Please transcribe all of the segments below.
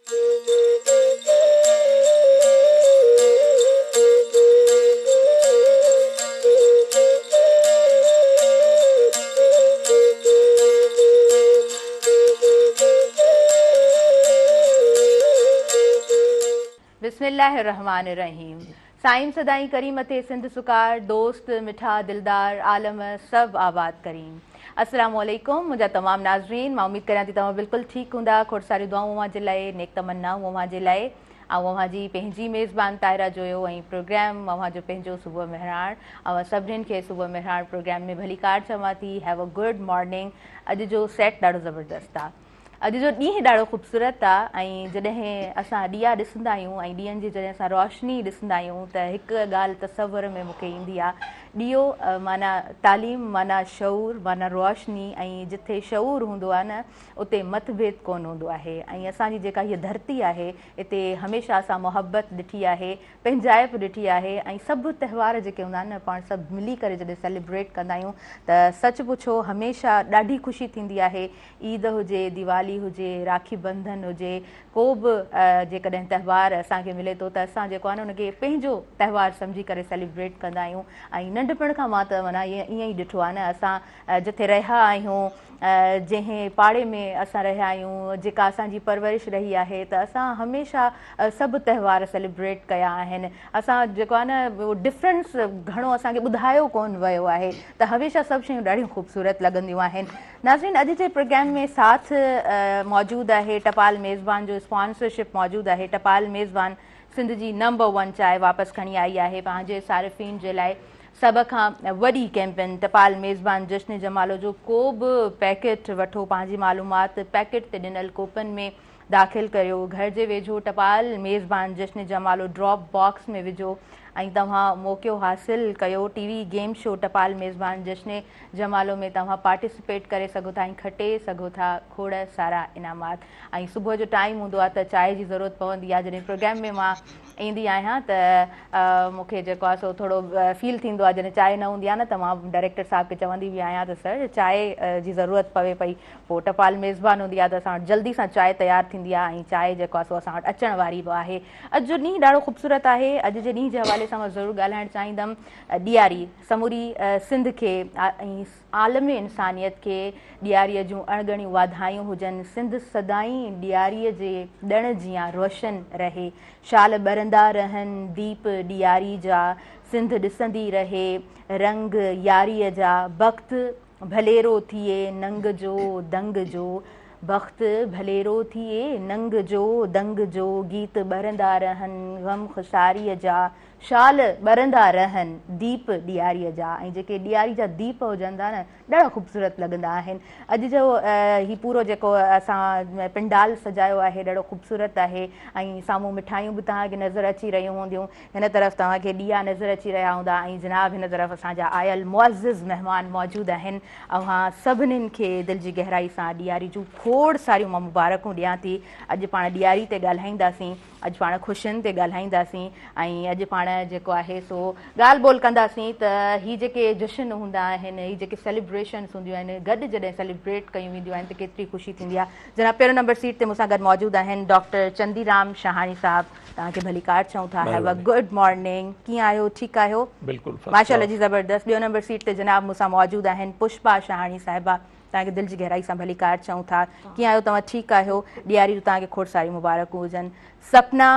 بسم الله الرحمٰن الرحيم سائين سدائين ڪرين مٿي سنڌ سڪار دوست مٺا دلدار عالم سڀ آباد ڪرين السلام عليڪم منهنجا تمام ناظرين مان اميد ڪريان ٿي توهان بلڪل ٺيڪ هوندا کوڙ ساريون دعائون اوهان جي لاء نيڪ تمنائون اوهان جي لاء آئون اوهان جي پنهنجي ميزبان طاهره جويو ۽ پروگرام اوهان جو پنهنجو صبح مهراڻ اوهان سڀنين کي صبح مهراڻ پروگرام ۾ ڀليڪار چوان ٿي have a good morning اڄ جو سيٽ ڏاڍو زبردست آ اڄ جو ڏينهن ڏاڍو خوبصورت آ ۽ جڏهن اسان ڏيئا ڏسندا آهيون ۽ ڏيئن جي جڏهن اسان روشني ڏسندا آهيون ته هڪ ڳالهه تصور ۾ مون کي ايندي آ ڏيئو معنيٰ تعليم معنيٰ شعور معنيٰ روشني ۽ جٿي شعور هوندو آ نه اتي مت ڀيد ڪونه هوندو آهي ۽ اسان جي جيڪا هيء ڌرتي آهي اتي هميشه اسان محبت ڏٺي آهي پنهنجائپ ڏٺي آهي ۽ سڀ تهوار جيڪي هوندا آهن نه پاڻ سڀ ملي ڪري جڏهن سيليبريٽ ڪندا آهيون ته سچ پڇو هميشه ڏاڍي خوشي ٿيندي آهي عيد هجي ديوالي هجي راکي بنڌن هجي ڪو به جيڪڏهن تهوار اسان کي ملي ٿو ته اسان جيڪو آهي نه ان کي پنهنجو تهوار سمجهي ڪري سيليبريٽ ڪندا آهيون ۽ ننڍپڻ کان مان ته معنيٰ ائين ئي ڏٺو آهي نه اسان جتي رهيا آهيون جنهن پاڙي ۾ اسان رهيا آهيون، جيڪا اسان جي پرورش رهي آهي ته اسان هميشه سڀ تهوار سيليبريٽ ڪيا آهن. اسان جيڪو آهي نه اهو ڊفرنس گهڻو اسان کي ٻڌايو ڪونه ويو آهي ته هميشه سڀ شيون ڏاڍيون خوبصورت لڳنديون آهن. ناظرين اڄ جي پروگرام ۾ ساٿ موجود آهي ٽپال ميزبان جو اسپانسرشپ موجود آهي ٽپال ميزبان سنڌ جي نمبر ون چانهه واپس کڻي آئي آهي پنهنجي صارفين جي لاء سڀ کان وڏي ڪيمپين ٽپال ميزبان جشن جمالو جو ڪو به پيڪيٽ وٺو پنهنجي معلومات پيڪيٽ تي ڏنل ڪوپن ۾ داخل ڪريو گهر جي ويجهو ٽپال ميزبان جشن جمالو ڊراپ باڪس ۾ وجهو ۽ توهان موقعو حاصل ڪيو ٽي وي گيم شو ٽپال ميزبان جشن جمالو ۾ توهان پارٽيسپيٽ ڪري سگهو ٿا ۽ کٽي سگهو ٿا کوڙ سارا انعامات ۽ صبح جو ٽائيم هوندو آهي ته چانهه جي ضرورت پوندي آهي جڏهن پروگرام ۾ مان ايندي آهيان ته مون کي جيڪو آهي سو ٿورو فيل ٿيندو آهي جڏهن چانهه نه هوندي آهي نه ته مان ڊائريڪٽر صاحب کي چوندي به آهيان ته سر چانهه جي ضرورت پوي پئي پوء ٽپال ميزبان هوندي آهي ته اسان وٽ جلدي سان چانهه تيار ٿيندي آهي ۽ چانهه جيڪو آهي سو اسان وٽ اچڻ واري به آهي اڄ جو ڏينهن ڏاڍو خوبصورت آهي اڄ جي ڏينهن جي حوالي سان مان ضرور ڳالهائڻ چاهيندم ڏياري سموري سنڌ کي ۽ عالم انسانيت کي ڏياريء جون اڻڳڻيون واڌايون هجن. سنڌ سدائين ڏياريء جي ڏڻ جيان روشن رهي. شال ٻرندا رهن ديپ ڏياري جا، سنڌ ڏسندي رهي رنگ ياريء جا. بخت ڀليرو ٿئي ننگ جو دنگ جو، بخت ڀليرو ٿئي ننگ جو دنگ جو، گيت ٻرندا رهن غم خساريء جا. شال ٻرندا رهن ديپ ڏياريء جا ۽ جيڪي ڏياري جا ديپ هجن ٿا نه ڏاڍا خوبصورت لڳندا آهن. اڄ جو هي پورو جيڪو اسان پنڊال سجايو آهي ڏاڍو خوبصورت آهي ۽ سامهون مٺايون به توهان کي نظر اچي رهيون هونديون. هن طرف توهان کي ڏيئا نظر اچي رهيا هوندا ۽ جناب هن طرف اسان جا آيل معزز مهمان موجود آهن. اوهان سڀنين کي دل جي گهرائي سان ڏياري جون کوڙ ساريون مان مبارڪون ڏيان ٿي. اڄ پاڻ ڏياري تي ڳالهائينداسين. اڄ پاڻ خوشين تي ڳالهائينداسين ۽ اڄ پاڻ جيڪو آهي سو ڳالهه ٻولهه ڪنداسين ته هي جيڪي جشن هوندا آهن هي جيڪي سيليبريشنس هونديون آهن گڏ جڏهن سيليبريٽ ڪيون وينديون آهن ته ڪيتري خوشي ٿيندي آهي جناب پهريون نمبر سيٽ تي مون سان گڏ موجود آهن ڊاڪٽر چندي رام شاهاڻي صاحب توهان کي ڀليڪار چئون ٿا هيو اي گڊ مارننگ ڪيئن آهيو ٺيڪ آهيو بلڪل ماشاءالله جي زبردست ٻيو نمبر سيٽ تي جناب مون سان موجود آهن پشپا شاهاڻي صاحبه توهان کي دل جي گهرائي سان ڀليڪار چئون ٿا. ڪيئن آهيو توهان ٺيڪ آهيو؟ ڏياري جون توهان کي کوڙ ساريون مبارڪون هجن. سپنا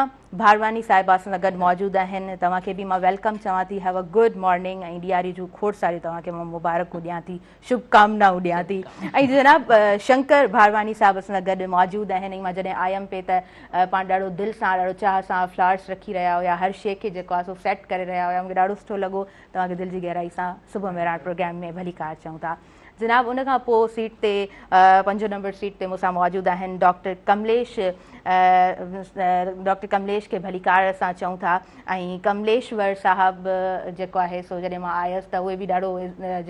ڀارواني صاحبه اسان سان گڏ موجود آهن توهان کي به مان welcome چوان ٿي have a good morning ۽ ڏياري جون کوڙ ساريون توهان کي مان مبارڪون ڏيان ٿي شڀ ڪامنائون ڏيان ٿي ۽ جناب شنڪر ڀارواني صاحب اسان سان گڏ موجود آهن ۽ مان جڏهن آيم پئي ته پاڻ ڏاڍو دل سان ڏاڍو چاهه سان فلاورس رکي رهيا هيا هر شيء کي جيڪو آهي سو سيٽ ڪري رهيا هيا مون کي ڏاڍو سٺو لڳو توهان کي دل جي گهرائي سان صبح مهراڻ پروگرام ۾ ڀليڪار چئون ٿا. جناب ان کان پوء سيٽ تي پنجون نمبر سيٽ تي مون سان موجود آهن ڊاڪٽر ڪمليش ڊاڪٽر ڪمليش کي ڀليڪار اسان چئون ٿا ۽ ڪمليشور صاحب جيڪو آهي سو جڏهن مان آيس ته اهي به ڏاڍو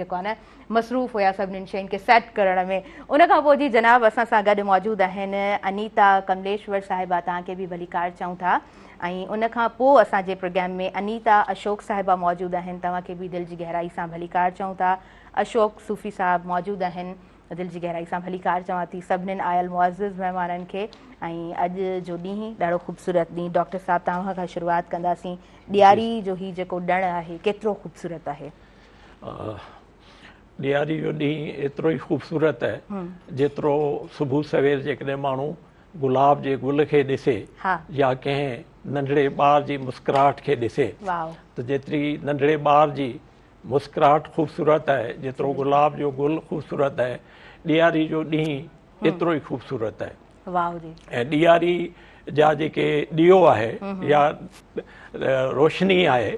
جيڪو آهي نه مصروف هيا سڀنين شين کي سيٽ ڪرڻ ۾ ان کان پوء جي جناب اسان سان گڏ موجود آهن انيتا ڪمليشور صاحبه توهان کي به ڀليڪار چئون ٿا ۽ ان کان پوء اسان جي پروگرام ۾ انيتا اشوڪ صاحبه موجود آهن توهان کي به دل جي گهرائي سان ڀليڪار چئون ٿا اشوڪ صوفي صاحب موجود آهن. دل جي گهرائي سان ڀليڪار چوان ٿي سڀنين آيل معزز مهمانن کي ۽ اڄ جو ڏينهن ڏاڍو خوبصورت ڏينهن. ڊاڪٽر صاحب توهان کان شروعات ڪنداسين، ڏياري جو هي جيڪو ڏڻ آهي ڪيترو خوبصورت آهي؟ ڏياري جو ڏينهن ايترو ئي خوبصورت آهي جيترو صبح سوير جيڪڏهن ماڻهو گلاب جي گل کي ڏسي يا ڪنهن ننڍڙي ٻار جي مسڪراهٽ کي ڏسي ته جيتري ننڍڙي ٻار جي مسڪراهٽ خوبصورت آهي، جيترو گلاب جو گل خوبصورت آهي، ڏياري جو ڏينهن ايترو ئي خوبصورت آهي. ۽ ڏياري جا جيڪي ڏيئو آهي يا روشني آهي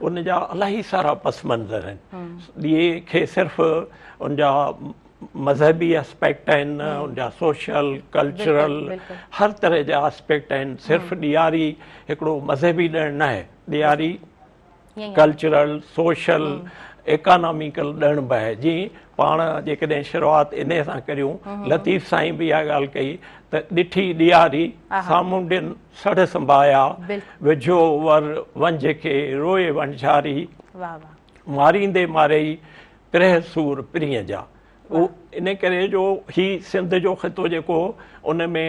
ان جا الاهي سارا پس منظر آهن. ڏيئي کي صرف ان جا مذهبي اسپيڪٽ آهن، ان جا سوشل، ڪلچرل هر طرح جا اسپيڪٽ آهن. صرف ڏياري هڪڙو مذهبي ڏڻ ناهي، ڏياري ڪلچرل، سوشل، ايڪاناميڪل ڏڻ به آهي. جي پاڻ جيڪڏهن شروعات انهي سان ڪريون، لطيف سائين به اها ڳالهه ڪئي ته ڏٺي ڏياري، سامونڊين سڙهه سنباهيا، وجهيو ور ونجهه کي، روئي وڻجاري، ماريندي مارئي، پرهه سور پرينء جا. ان ڪري جو هي سنڌ جو خطو جيڪو هو ان ۾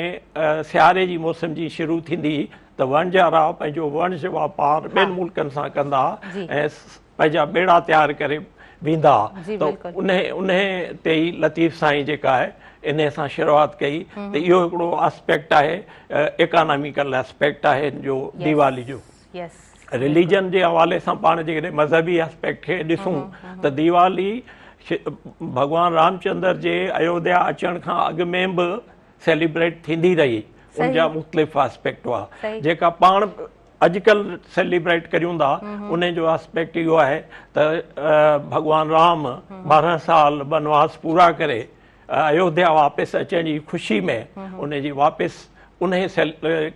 سياري جي موسم جي شروع ٿيندي ته وڻجارا پنهنجو وڻج واپار ٻين ملڪن سان ڪندا ۽ پنهنجا ٻيڙا تيار ڪري ويندا ته انهي تي ئي لطيف سائين جيڪا آهي انهي سان شروعات ڪئي ته اهو هڪڙو آسپيڪٽ آهي ايڪاناميڪل آسپيڪٽ آهي جو ديوالي جو. رليجن جي حوالي سان پاڻ جيڪڏهن مذهبي آسپيڪٽ کي ڏسون ته ديوالي ڀڳوان رامچندر جي ايوڌيا اچڻ کان اڳ ۾ به سيليبريٽ ٿيندي رهي ان جا مختلف آسپيڪٽ هئا جيڪا پاڻ اڄڪلهه سيليبريٽ ڪريون ٿا ان جو آسپيڪٽ اهو آهي ته ڀڳوان رام 12 سال بنواس پورا ڪري ايوڌيا واپس اچڻ جي خوشي ۾ ان جي واپس ان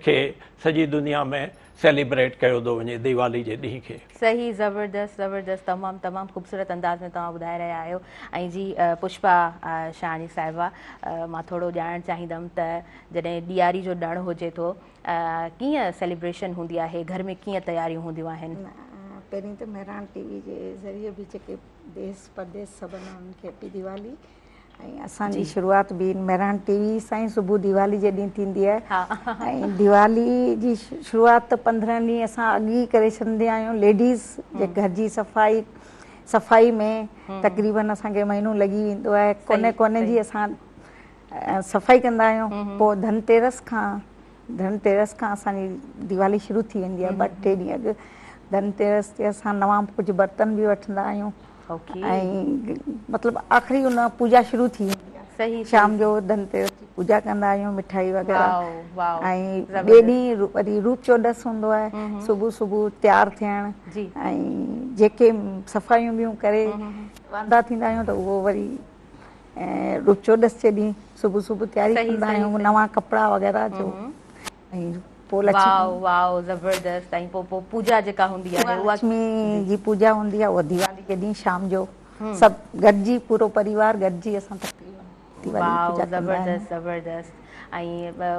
کي سڄي دنيا ۾ سيليبريٽ ڪيو ٿو وڃي ديوالي جي ڏينهن کي. صحيح زبردست زبردست تمام تمام خوبصورت انداز ۾ توهان ٻڌائي رهيا آهيو ۽ جي پشپا شاهاڻي صاحبه مان ٿورو ڄاڻڻ چاهيندم ته جڏهن ڏياري جو ڏڻ هجي ٿو ڪيئن سيليبريشن هوندي آهي گهر ۾ ڪيئن تياريون هونديون آهن. پهرين ته مهراڻ ٽي وي جي ذريعي به جيڪي ديس پرديس سڀ انهن کي هيپي ديوالي ۽ اسان جي شروعات به مهراڻ ٽي وي سان ئي صبح ديوالي جي ڏينهن ٿيندي آهي ۽ ديوالي جي شروعات ته 15 ڏينهن اسان اڳ ئي ڪري ڇڏيندا آهيون ليڊيز جي گهر جي صفائي صفائي ۾ تقريبن اسان کي مهينو لڳي ويندو آهي ڪوني ڪوني جي اسان صفائي ڪندا آهيون پوء ڌن تيرس کان ڌن تيرس کان اسان جي ديوالي شروع ٿي ويندي آهي ٻه ٽي ڏينهن اڳ ڌن تيرس تي اسان نوان ڪجهه برتن به وٺندا آهيون ۽ مطلب آخري ان پوڄا شروع ٿي ويندي آهي شام جو ڌن تيرس جي پوڄا ڪندا آهيون مٺائي وغيره ۽ ٻئي ڏينهن وري روپ چوڏس هوندو آهي صبح صبح تيار ٿيڻ ۽ جيڪي صفايون ٻيون ڪري واندا ٿيندا آهيون ته اهو وري روپ چوڏس جي ڏينهن صبح صبح تياري ڪندا آهيون نوان ڪپڙا وغيره جو ۽ پوء لڇمي واو واو زبردست ۽ پوء پوء پوڄا جيڪا هوندي آهي اها لڇمي جي پوڄا هوندي آهي اها ديوالي جي ڏينهن شام جو سڀ گڏجي پورو پريوار گڏجي اسان تقريبن ديوالي جي واو پوڄا ڪندا آهيون. زبردست زبردست ۽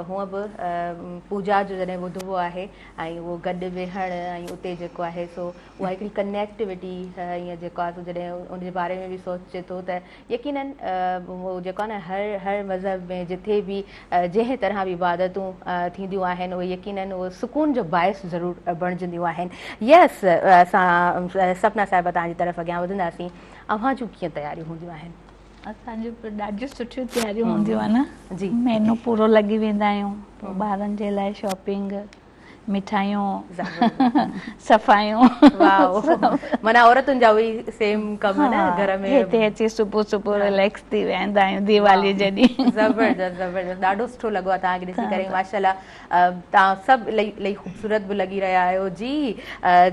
هونء به پوڄا جو جڏهن ٻڌبو آهي ۽ اهو گڏ ويهڻ ۽ اتي جيڪو آهي سو اها هڪڙي ڪنيڪٽيوٽي ائين جيڪو آهي سو جڏهن ان جي باري ۾ به سوچجي ٿو ته يقينن اهو جيڪو آهي نه هر هر مذهب ۾ جٿي به جنهن طرح به عبادتون ٿينديون آهن اهي يقينن اهو سڪون جو باعث ضرور بڻجنديون آهن. يس اسان سپنا صاحبه توهان جي طرف اڳيان وڌنداسين اوهان جون ڪيئن تياريون هونديون آهن؟ اسان جون به ڏاڍيون سٺيون تياريون هونديون آهن. مهينو پورو لڳي ويندا آهيون پوء ٻارن جي لاء شاپنگ مٺايون صفايون واو معنيٰ عورتن جا اهي سيم ڪم نه گهر ۾ هتي اچي صبح صبح رليڪس ٿي ويهندا آهيون ديوالي جي ڏينهن. زبردست زبردست ڏاڍو سٺو لڳو آهي توهان کي ڏسي ڪري ماشاءالله توهان سڀ الائي الائي خوبصورت به لڳي رهيا آهيو جي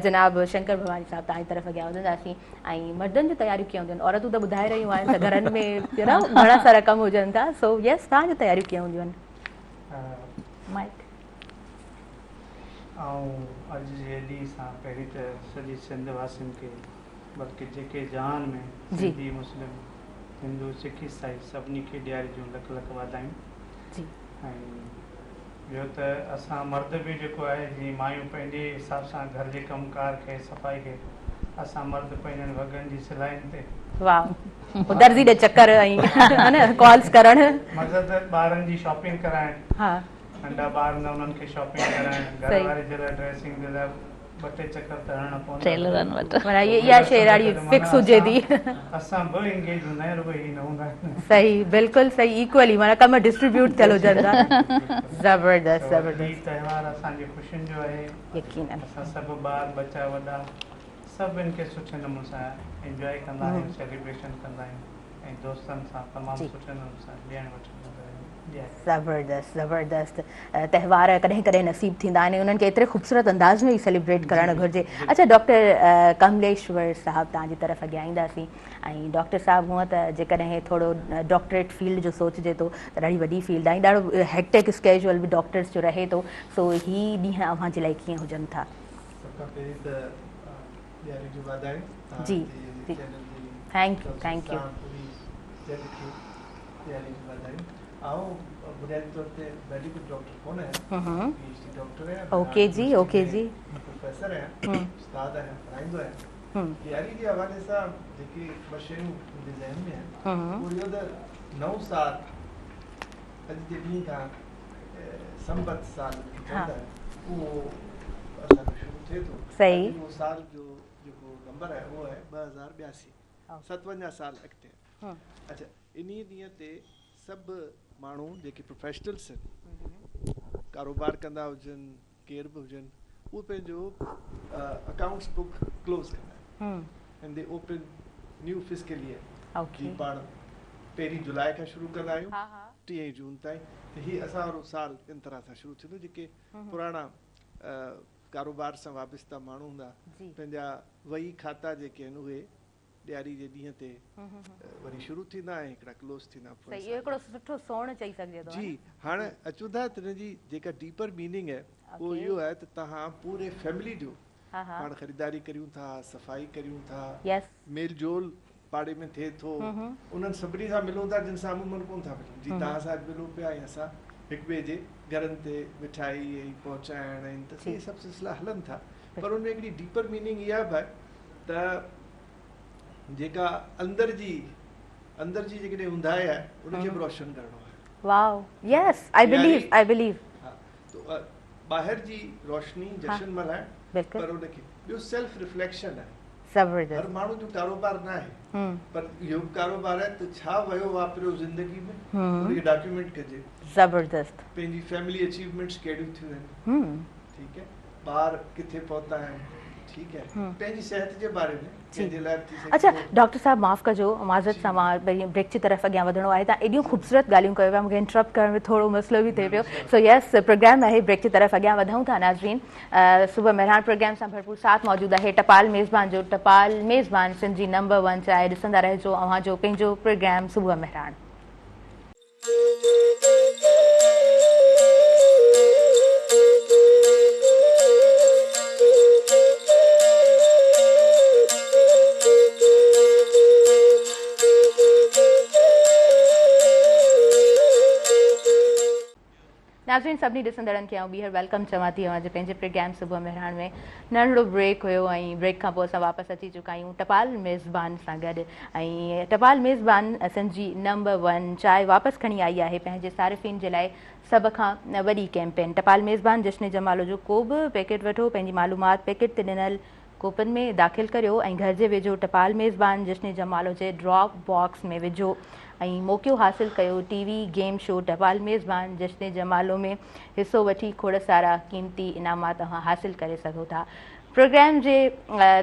جناب شنڪر ڀواني صاحب توهان جي طرف اڳيان وڌنداسين ۽ مردن جون تياريون ڪيئن هونديون آهن عورتون ته ٻڌائي رهيون آهن ته گهرن ۾ يو نو گهڻا سارا ڪم هجن ٿا سو يس توهان جون تياريون ڪيئن هونديون آهن مائڪ. آئون اڄ جي ڏينهن سان پهرين ته سڄي سنڌ واسين کي بلڪه جيڪي جهان ۾ سنڌي مسلم هندو سک عيسائي سڀني کي ڏياري جون لک لک واڌايون ۽ ٻيو ته اسان مرد به جيڪو آهي جيئن مايون پنهنجي حساب سان گهر جي ڪم ڪار کي صفائي کي اسان مرد پنهنجن وڳن جي سلائين تي. واهه پوء درزي ڏي چڪر ۽ ها نه ڪالز ڪرڻ. مقصد ٻارن جي شاپنگ ڪرائڻ. ها. ننڍا ٻار هوندا انهن کي شاپنگ ڪرائڻ، گهر واري جي لاء ڊريسنگ جي لاء ٻه ٽي چڪر ته هڻڻا پوندا. ٽيلرن وٽ. معنيٰ اها شيء ڏاڍي فڪس هجي ٿي. اسان به انگيج هوندا آهيون رڳو هي نه هوندا آهن. صحيح بلڪل صحيح ايڪولي معنيٰ ڪم ڊسٽريبيوٽ ٿيل هجن ٿا. زبردست زبردست. هي تهوار اسان جي خوشين جو آهي. يقينن. اسان سڀ ٻار ٻچا وڏا سڀ ان کي سٺي نموني سان انجواء ڪندا آهيون سيليبريشن ڪندا آهيون ۽ دوستن سان تمام سٺي نموني سان ڏيڻ وٺڻ ڪندا آهيون. زبردست زبردست تهوار ڪڏهن ڪڏهن نصيب ٿيندا آهن انهن کي ايتري خوبصورت انداز ۾ ئي سيليبريٽ ڪرڻ گهرجي. اڇا ڊاڪٽر ڪمليشور صاحب توهان جي طرف اڳيان اينداسين ۽ ڊاڪٽر صاحب هونء ته جيڪڏهن ٿورو ڊاڪٽريٽ فيلڊ جو سوچجي ٿو ته ڏاڍي وڏي فيلڊ آهي ڏاڍو هيڪٽڪ اسڪيجول به ڊاڪٽرس جو رهي ٿو سو هي ڏينهن اوهان جي لاء ڪيئن هجن ٿا؟ سڀ کان پهرين ته ڏياري جون واڌايون توهان جي جي چينل جي thank you thank you پوري جڳ کي ڏياري جون واڌايون. آئون بنيادي طور تي ميڊيڪل ڊاڪٽر ڪونه آهيان، پي ايڇ ڊي ڊاڪٽر آهيان. اوڪي جي اوڪي جي. پروفيسر آهيان، استاد آهيان، پڙهائيندو آهيان. ڏياري جي حوالي سان جيڪي ٻه شيون منهنجي ذهن ۾ آهن اهو اهو ته نئون سال اڄ جي ڏينهن کان سنبت سال جيڪي چوندا آهن اهو اسان جو شروع ٿئي ٿو. صحيح. اهو سال جو جيڪو نمبر آهي اهو آهي 2082 57 سال اڳتي. اڇا انهي ڏينهن تي سڀ ماڻهو جيڪي پروفيشنلس آهن ڪاروبار ڪندا هجن ڪير به هجن اهي پنهنجو اڪائونٽس بڪ ڪلوز ڪندا آهن and they open new fiscal year جي پاڻ پهرين جولاء کان شروع ڪندا آهيون 30 جون تائين ته هي اسان وارو سال ان طرح سان شروع ٿيندو جيڪي پراڻا ڪاروبار سان وابسته ماڻهو هوندا پنهنجا وهي کاتا جيڪي آهن اهي ڏياري جي ڏينهن تي وري شروع ٿيندا ۽ هڪڙا ڪلوز ٿيندا پوئين سال. صحيح اهو هڪڙو سٺو سوڻ چئي سگهجي ٿو. جي هاڻ اچون ٿا ته ان جي جيڪا ڊيپر ميننگ آهي اهو اهو آهي ته توهان پوري فيملي جو پاڻ خريداري ڪريون ٿا صفائي ڪريون ٿا ميل جول پاڙي ۾ ٿئي ٿو انهن سڀني سان ملون ٿا جن سان عمومن ڪونه ٿا ملون جي توهان سان اڄ ملون پيا ۽ اسان هڪ ٻئي جي گهرن تي مٺائي ۽ پهچائڻ ۽ ته اهي سڀ سلسلا هلن ٿا پر ان ۾ هڪڙي ڊيپر ميننگ اها به آهي ته جيڪا اندر جي اندر جي جيڪڏهن اونداهي آهي ان کي به روشن ڪرڻو آهي. Wow yes I believe I believe. ها ته ٻاهر جي روشني جشن ملهائڻ پر ان کي ٻيو سيلف ريفليڪشن آهي. زبردست. هر ماڻهو جو ڪاروبار نه آهي پر اهو به ڪاروبار آهي ته ڇا ويو واپريو زندگي ۾ ان کي ڊاڪيومينٽ ڪجي. زبردست. پنهنجي فيملي اچيومينٽس ڪهڙيون ٿيون آهن. ٺيڪ آهي ٻار ڪٿي پهتا آهن ٺيڪ آهي پنهنجي صحت جي باري ۾ ڪنهن جي لاء به ٿي سگهي اڇا ڊاڪٽر صاحب معاف ڪجو معذرت سان مان بريڪ جي طرف اڳيان وڌڻو آهي توهان ايڏيون خوبصورت ڳالهيون ڪيو پيا مونکي انٽرپٽ ڪرڻ ۾ ٿورو مسئلو به ٿئي پيو سو يس پروگرام آهي بريڪ جي طرف اڳيان وڌون ٿا ناظرين صبح مهراڻ پروگرام سان ڀرپور ساٿ موجود آهي ٽپال ميزبان جو ٽپال ميزبان سنڌ جي نمبر 1 چانهه ڏسندا رهجو اوهان جو پنهنجو پروگرام صبح مهراڻ. ناظرين سڀني ڏسندڙن کي آئون ٻيهر welcome چوان ٿي اوهان جي پنهنجي پروگرام صبح مهراڻ ۾ ننڍڙو بريڪ هيو ۽ بريڪ کان پوء اسان واپس اچي چڪا آهيون ٽپال ميزبان سان گڏ ۽ ٽپال ميزبان سنڌ جي نمبر ون چانهه واپس کڻي آئي آهي پنهنجي صارفين جي لاء سڀ کان وڏي ڪيمپين ٽپال ميزبان جشن جمالو جو ڪو به پيڪيٽ وٺو پنهنجي معلومات پيڪيٽ تي ڏنل ڪوپن ۾ داخل ڪريو ۽ گهر جي ويجهو ٽپال ميزبان جشن جمالو جي ڊراپ باڪس ۾ وجهو ۽ موقعو حاصل ڪيو ٽي وي گيم شو ٽپال ميزبان جشن جمالو ۾ حصو وٺي کوڙ سارا قيمتي انعامات اوهان حاصل ڪري سگهو ٿا پروگرام جي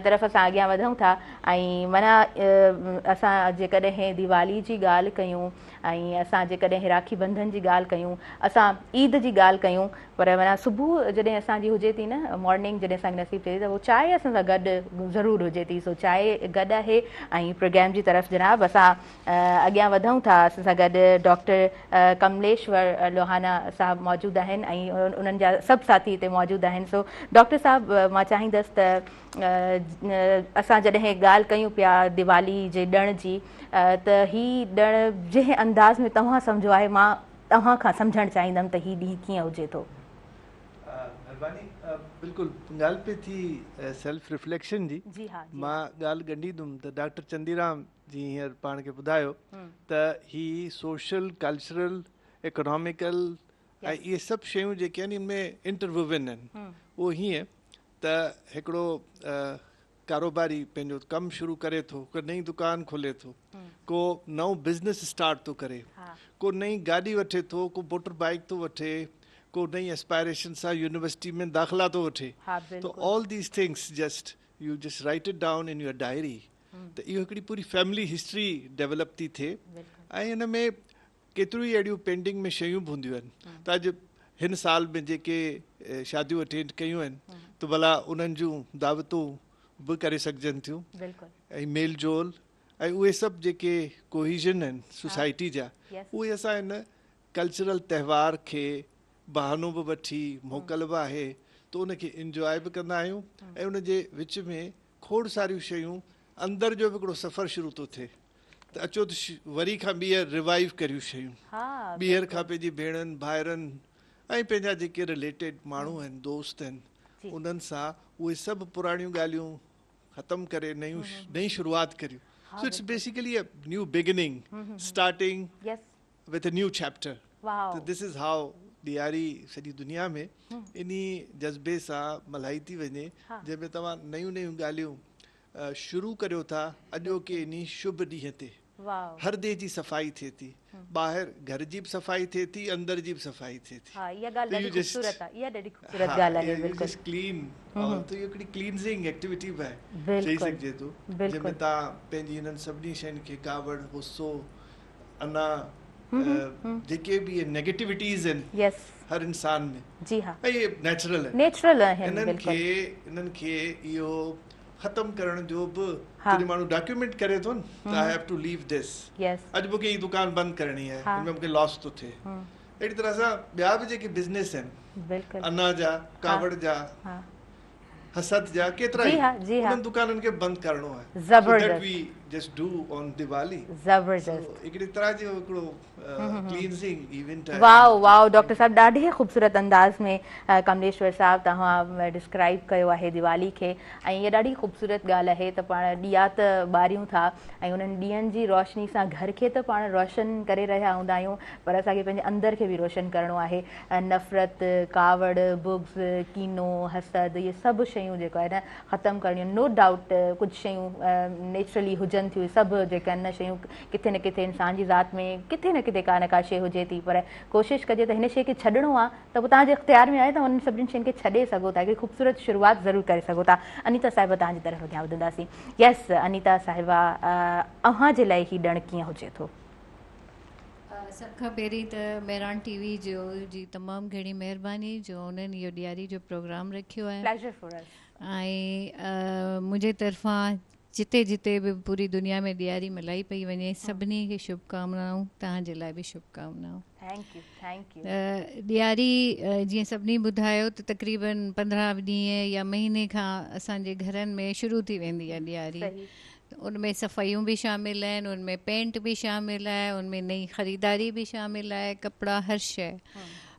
طرف اسان اڳيان وڌون ٿا ۽ معنيٰ اسان جيڪڏهن ديوالي جي ڳالهه ڪيون ۽ اسان جيڪڏهن راکي بنڌن جي ڳالهه ڪيون اسان عيد جي ڳالهه ڪيون پر معنيٰ صبح جڏهن اسان جي هجي ٿي نه مارننگ جڏهن اسان کي نصيب ٿئي ٿي ته پوء چانهه اسان سان گڏ ضرور هجي ٿي سو چانهه گڏ آهي ۽ پروگرام جي طرف جناب اسان اڳيان وڌون ٿا اسان سان گڏ ڊاڪٽر ڪمليشور لوهانا صاحب موجود آهن ۽ انهن جا سڀ ساٿي هتي موجود آهن سو ڊاڪٽر صاحب مان چاهيندس ته اسان جڏهن ڳالهه ڪيون پيا ديوالي جي ڏڻ جي ته هي ڏڻ جنهن انداز ۾ توهان سمجهيو آهي مان توهان کان سمجهڻ چاهيندم ته هي ڏينهن ڪيئن هجي ٿو. مھرباني بلڪل ڳالهه پئي ٿي سيلف ريفليڪشن جي جي ها جي ها. مان ڳالهه ڳنڍيندم ته ڊاڪٽر چنديرام. جيئن هينئر پاڻ کي ٻڌايو ته هي سوشل، ڪلچرل، اڪناميڪل ۽ اهي سڀ شيون جيڪي آهن ان ۾ انٽرووون آهن. اهو هيئن ته هڪڙو ڪاروباري پنهنجو ڪم شروع ڪري ٿو، ڪو نئين دڪان کولي ٿو، ڪو نئون بزنس اسٽارٽ ٿو ڪري، ڪو نئين گاڏي وٺي ٿو، ڪو موٽر بائيڪ ٿو وٺي، ڪو نئين اسپائريشن سان يونيورسٽي ۾ داخلا ٿو وٺي ته all these things just you just write it down in your diary ته اهو هڪڙي پوري فيملي هسٽري ڊيولپ ٿي ٿئي ۽ ان ۾ ڪيتريون ئي اهڙيون پينڊنگ ۾ شيون به هونديون آهن ته اڄ هن سال ۾ جيڪي شاديون اٽينڊ ڪيون آهن ته ڀلا انهن جون دعوتون به ڪري سگهجن ٿيون ۽ ميل جول ۽ اهي سڀ جيڪي ڪوهيزن آهن سوسائٽي جا اهي اسان هن ڪلچرل تهوار کي بهانو به وٺي موڪل به آهي ته ان کي انجواء به ڪندا آهيون ۽ ان جي وچ ۾ کوڙ ساريون شيون اندر جو به هڪڙو سفر شروع ٿو ٿئي ته اچو ته وري کان ٻيهر ريوائيو ڪريون شيون ٻيهر کان پنهنجي ڀيڻن ڀائرن ۽ پنهنجا جيڪي رليٽيڊ ماڻهو آهن دوست آهن انهن سان اهي سڀ پراڻيون ڳالهيون ختم ڪري نيون نئين شروعات ڪريون so it's basically a new beginning starting with a new chapter ته this is how Diwali سڄي دنيا ۾ انهي جذبي سان ملهائي ٿي وڃي جنهن ۾ توهان نيون نيون ڳالهيون شروع ڪريو ٿا اڄوڪي انهي شڀ ڏينهن تي. هر ڏينهن جي صفائي ٿئي ٿي. ٻاهر گهر جي به صفائي ٿئي ٿي اندر جي به صفائي ٿئي ٿي. ها اها ڳالهه ڏاڍي خوبصورت آهي اها ڏاڍي خوبصورت ڳالهه آهي بلڪل. جسٽ ڪلين آل ته اهو هڪڙي ڪلينزنگ ايڪٽيوٽي به آهي چئي سگهجي ٿو جنهن ۾ توهان پنهنجي انهن سڀني شين کي ڪاوڙ غصو انا جيڪي به اهي نيگيٽوٽيز آهن هر انسان ۾ جي ها ۽ اهي نيچرل آهن نيچرل آهن انهن کي انهن کي اهو ختم ڪرڻ جو به جڏهن ماڻهو ڊاڪيومينٽ ڪري ٿو نه ته I have to leave this اڄ مونکي هي دڪان بند ڪرڻي آهي ان ۾ مونکي لاس ٿو ٿئي اهڙي طرح سان ٻيا به جيڪي بزنس آهن انا جا ڪاوڙ جا حسد جا ڪيترا ئي انهن دڪانن کي بند ڪرڻو آهي so that we just do on Diwali زبردست هڪڙي طرح جو هڪڙو ڪلينزنگ ايونٽ آهي. واو واو ڊاڪٽر صاحب ڏاڍي خوبصورت انداز ۾ ڪمليشور صاحب توهان ڊسڪرائيب ڪيو آهي ديوالي کي ۽ اها ڏاڍي خوبصورت ڳالهه آهي ته پاڻ ڏيئا ته ٻاريون ٿا ۽ انهن ڏيئن جي روشني سان گهر کي ته پاڻ روشن ڪري رهيا هوندا آهيون پر اسان کي پنهنجي اندر کي به روشن ڪرڻو آهي نفرت، ڪاوڙ، بغض، ڪينو، حسد اهي سڀ شيون جيڪو آهي نه ختم ڪرڻيون آهن نو ڊائوٽ ڪجهه شيون نيچرلي هجن ٿيون سڀ جيڪا آهن نه شيون ڪٿي نه ڪٿي انسان جي ذات ۾ ڪٿي نه ڪٿي ڪا نه ڪا شي هجي ٿي پر ڪوشش ڪجي ته هن شي کي ڇڏڻو آهي ته پوء توهان جي اختيار ۾ آهي توهان انهن سڀني شين کي ڇڏي سگهو ٿا هڪڙي خوبصورت شروعات ضرور ڪري سگهو ٿا انيتا صاحبه توهان جي طرف اڳيان وڌنداسين يس انيتا صاحبه اوهان جي لاء هي ڏڻ ڪيئن هجي ٿو؟ سڀ کان پهرين ته مهراڻ ٽي وي جو جي تمام گهڻي مهرباني جو انهن اهو ڏياري جو پروگرام رکيو آهي. Pleasure for us. ۽ منهنجي طرفان جتي جتي به پوري دنيا ۾ ڏياري ملهائي پئي وڃي سڀني کي شڀ ڪامنائون توهان جي لاء به شڀ ڪامنائون. Thank you thank you. ڏياري جيئن سڀني ٻڌايو ته تقريبن 15 ڏينهن يا مهيني کان اسان جي گهرن ۾ شروع ٿي ويندي آهي ڏياري. ان ۾ صفائيون به شامل آهن ان ۾ پينٽ به شامل آهي ان ۾ نئين خريداري به شامل آهي ڪپڙا هر شيء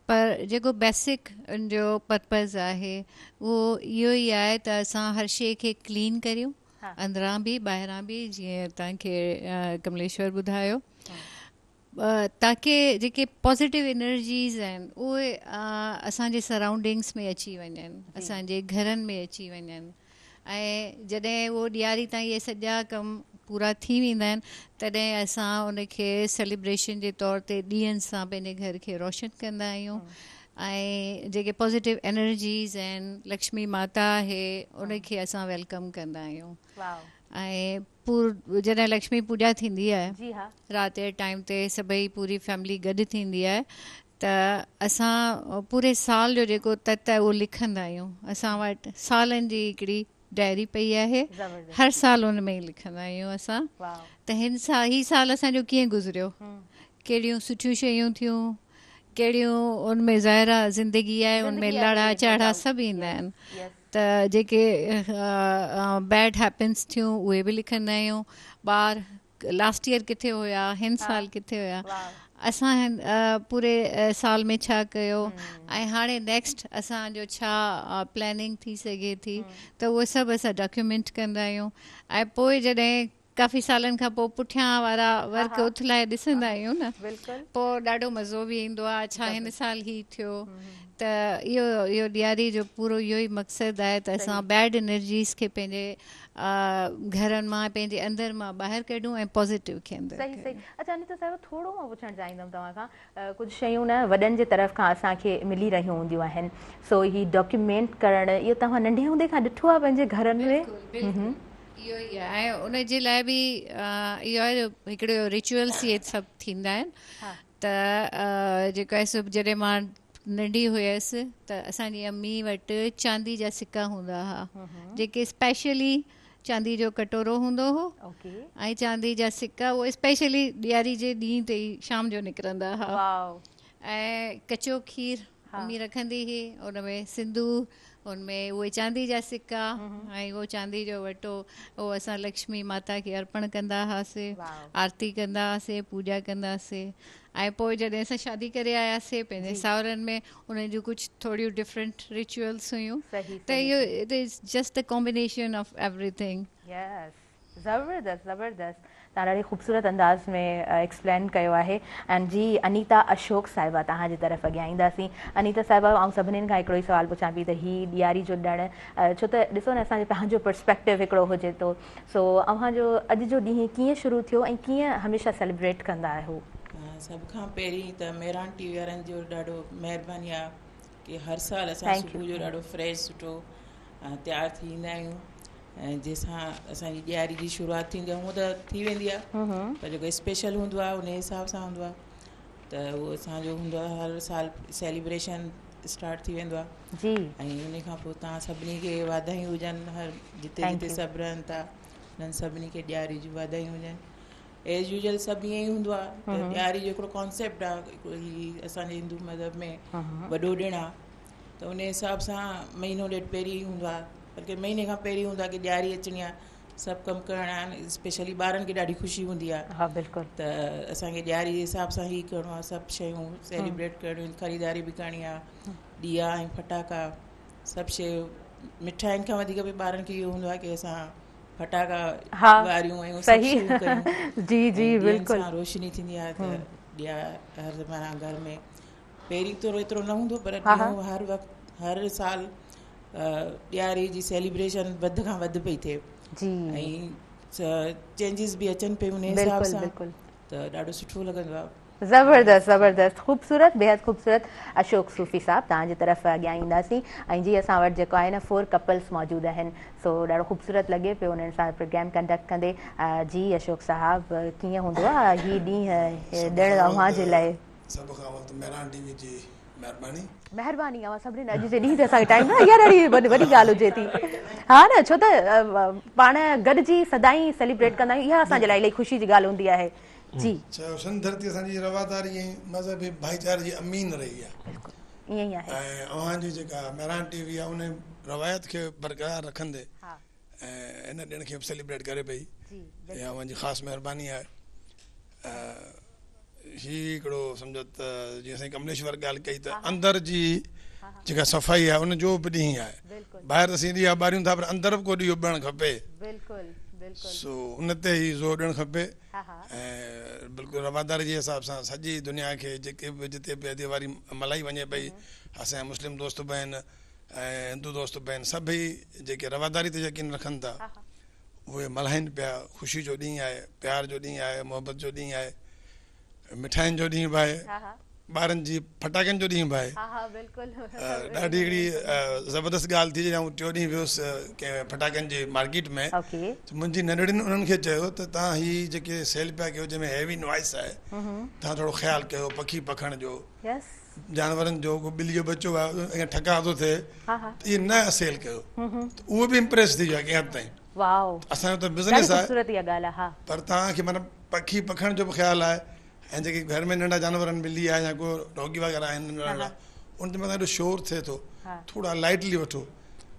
پر جيڪو بيسڪ ان جو پرپز آهي اهو اهو ئي آهي ته اسان هر شيء کي ڪلين ڪريون اندران به ٻاهران به جيئن توهان کي ڪمليشور ٻڌايو تاڪه جيڪي پازيٽو انرجيز آهن اهي اسان جي سرائونڊنگس ۾ اچي وڃن اسان جي گهرن ۾ اچي وڃن ۽ جڏهن اهو ڏياري تائين اهي سڄا ڪم پورا ٿي ويندا آهن تڏهن اسان ان کي سيليبريشن جي طور تي ڏيئن سان پنهنجي گهر کي روشن ڪندا آهيون ۽ جيڪي پازيٽو انرجيز آهن لڪشمي ماتا آهي ان کي اسان welcome ڪندا آهيون ۽ پور جڏهن لڪشمي پوڄا ٿيندي آهي رات جي ٽائيم تي سڀئي پوري فيملي گڏ ٿيندي آهي ته اسان پوري سال جو جيڪو تت آهي اهو لکندا آهيون اسان وٽ سالن جي هڪڙي ڊائري پئي آهي هر سال ان ۾ ئي لکندا آهيون اسان ته هن سال هي سال اسان جو ڪيئن گذريو ڪهڙيون سٺيون شيون ٿيون ڪهڙيون ان ۾ ظاهر آهي زندگي آهي ان ۾ لاها چاڙها سڀ ايندا آهن ته جيڪي بيڊ هيبٽس ٿيون اهي به لکندا آهيون ٻار لاسٽ ايئر ڪٿي هيا هن سال ڪٿي هيا اسان هن پوري سال ۾ ڇا ڪيو ۽ هاڻي نيڪسٽ اسان جو ڇا پلاننگ ٿي سگهي ٿي ته اهو سڀ اسان ڊاڪيومينٽ ڪندا آهيون ۽ پوء جڏهن ڪافي سالن کان پوء پٺيان وارا ورق اٿلائي ڏسندا آهيون نه پوء ڏاڍو مزو به ايندو آهي اڇا هن سال هي ٿيو ته اهو اهو ڏياري جو پورو اهو ئي مقصد آهي ته اسان بيڊ انرجيز کي پنهنجي گهرن مان پنهنجي اندر مان ٻاهر ڪڍون ۽ پازيٽو کي اندر صحيح صحيح اڇا انيتا صاحبه ٿورو مان پڇڻ چاهيندم توهان کان ڪجهه شيون نه وڏن جي طرف کان اسان کي ملي رهيون هونديون آهن سو هي ڊاڪيومينٽ ڪرڻ اهو توهان ننڍي هوندي کان ڏٺو آهي پنهنجي گهرن ۾؟ بلڪل بلڪل اهو ئي آهي ۽ ان جي لاء به اهو آهي هڪڙو رچوئلس اهي سڀ ٿيندا آهن ته جيڪو آهي سو جڏهن مان ننڍي هيس ته اسان جي امي وٽ چاندي جا سڪا هوندا هئا جيڪي اسپيشلي چاندي جو ڪٽورو هوندو هو ۽ چاندي جا سڪا اهي اسپيشلي ڏياري جي ڏينهن تي ئي شام جو نڪرندا هئا ۽ ڪچو کير امي رکندي هئي ان ۾ سندور ان ۾ اهي چاندي جا سڪا ۽ اهو چاندي جو وٽو اهو اسان لڪشمي ماتا کي ارپڻ ڪندا هئاسي آرتي ڪندا هئاسي پوڄا ڪندا هئاسي ۽ پوء جڏهن اسان شادي ڪري آياسي پنهنجي ساهرن ۾ انهن جون ڪجهه ٿوريون ڊفرنٽ رچوئلس هيون ته اهو it is just the combination of everything. Yes زبردست زبردست توهان ڏاڍي خوبصورت انداز ۾ ايڪسپلين ڪيو آهي ۽ جي انيتا اشوڪ صاحبه توهان جي طرف اڳيان اينداسين انيتا صاحبه آئون سڀنين کان هڪڙو ئي سوال پڇان پئي ته هي ڏياري جو ڏڻ ڇو ته ڏسو نه اسان جو پنهنجو پرسپيڪٽو هڪڙو هجي ٿو سو اوهان جو اڄ جو ڏينهن ڪيئن شروع ٿيو ۽ ڪيئن هميشه سيليبريٽ ڪندا آهيو؟ سڀ کان پهرين ته مهراڻ ٽي وي وارن جو ڏاڍو مهرباني آهي ڪي هر سال اسان صبح جو ڏاڍو فريش سٺو تيار ٿي ايندا آهيون ۽ جنهن سان اسان جي ڏياري جي شروعات ٿيندي آهي هونء ته ٿي ويندي آهي پر جيڪو اسپيشل هوندو آهي ان حساب سان هوندو آهي ته اهو اسانجو هوندو آهي هر سال سيليبريشن اسٽارٽ ٿي ويندو آهي جي ۽ ان کان پوء توهان سڀني کي واڌايون هجن هر جتي جتي سڀ رهن ٿا انهن سڀني کي ڏياري جون واڌايون هجن ايز يوزل سڀ ائين ئي هوندو آهي ته ڏياري جو هڪڙو ڪانسيپٽ آهي هي اسانجي هندو مذهب ۾ وڏو ڏڻ آهي ته ان حساب سان مهينو ڏيڍ پهرين ئي هوندو آهي بلڪه مهيني کان پهرين هوندو آهي ڪي ڏياري اچڻي آهي سڀ ڪم ڪرڻا آهن اسپيشلي ٻارن کي ڏاڍي خوشي هوندي آهي ها بلڪل ته اسان کي ڏياري جي حساب سان هي ڪرڻو آهي سڀ شيون سيليبريٽ ڪرڻيون آهن خريداري به ڪرڻي آهي ڏيئا ۽ ڦٽاڪا سڀ شيء مٺاين کان وڌيڪ به ٻارن کي اهو هوندو آهي ڪي اسان ڦٽاڪا ها ٻاريون ۽ سڀ صحيح شيون ڪريون جي ۽ جي ڏيئن بلڪل سان روشني ٿيندي آهي ته ڏيئا هر معنيٰ گهر ۾ پهرين ٿورو ايترو نه هوندو پر ڏينهون هر وقت هر سال ڏياري جي سيليبريشن وڌ کان وڌ پئي ٿئي جي ۽ چينجز به اچن پيون ان حساب سان ته ڏاڍو سٺو لڳندو آهي. زبردست زبردست خوبصورت بيحد خوبصورت اشوڪ صوفي صاحب توهان جي طرف اڳيان اينداسين ۽ جي اسان وٽ جيڪو آهي نه فور ڪپلس موجود آهن سو ڏاڍو خوبصورت لڳي پيو انهن سان پروگرام ڪنڊڪٽ ڪندي جي اشوڪ صاحب ڪيئن هوندو آهي هي ڏينهن ڏڻ اوهان جي لاء. سڀ کان اول ته مهراڻ ٽي وي جي مهرباني. مهرباني اوهان سڀني اڄ جي ڏينهن تي اسان کي ٽائيم ڏنو اها ڏاڍي وڏي ڳالهه هجي ٿي ها نه ڇو ته پاڻ گڏجي سدائين سيليبريٽ ڪندا آهيون اها اسان جي لاء الائي خوشي جي ڳالهه هوندي آهي جي. چيو سنڌ ڌرتي اسان جي رواداري ۽ مذهبي ڀائيچاري جي امين رهي آهي. بلڪل ائين ئي آهي. ۽ اوهان جي جيڪا مهراڻ ٽي وي آهي ان روايت کي برقرار رکندي ۽ ان ڏڻ کي به سيليبريٽ ڪري پئي اها اوهان جي خاص مهرباني آهي. هي هڪڙو سمجهو ته جيئن سائين ڪمليشور ڳالهه ڪئي ته اندر جي جيڪا صفائي آهي ان جو به ڏينهن آهي ٻاهر ته اسين ڏيئا ٻاريون ٿا پر اندر به ڪو ڏيئو ٻرڻ کپي سو ان تي ئي زور ڏيڻ کپي ۽ بلڪل رواداري جي حساب سان سڄي دنيا کي جيڪي به جتي به ديواري ملهائي وڃي پئي اسان جا مسلم دوست به آهن ۽ هندو دوست به آهن سڀئي جيڪي رواداري تي يقين رکن ٿا اهي ملهائين پيا، خوشي جو ڏينهن آهي، پيار جو ڏينهن آهي، محبت جو ڏينهن آهي، مٺاين جو ڏينهن به آهي، ٻارن جي ڦٽاڪن جو ڏينهن به آهي. ڏاڍي هڪڙي زبردست ڳالهه ٿي جڏهن آئون ٽيون ڏينهن ويس ڪنهن ڦٽاڪن جي مارڪيٽ ۾ ته منهنجي ننڍڙين انهن کي چيو ته توهان هي جيڪي سيل پيا ڪيو جنهن ۾ هيوي نوائس آهي توهان ٿورو خيال ڪيو پکي پکڻ جو جانورن جو ڪو ٻلي جو ٻچو آهي ائين ٺڪاء ٿو ٿئي ته اهي نه سيل ڪيو ته اهو به امپريس ٿي ويو آهي ڪنهن حد تائين اسان جو ته بزنس آهي پر توهان کي معنيٰ پکي پکڻ جو به خيال آهي ۽ جيڪي گهر ۾ ننڍا جانور آهن ٻلي آهي يا ڪو ڊاگي وغيره آهن ننڍا ننڍا ان جي مٿان ايڏو شور ٿئي ٿو ٿورا لائٽلي وٺو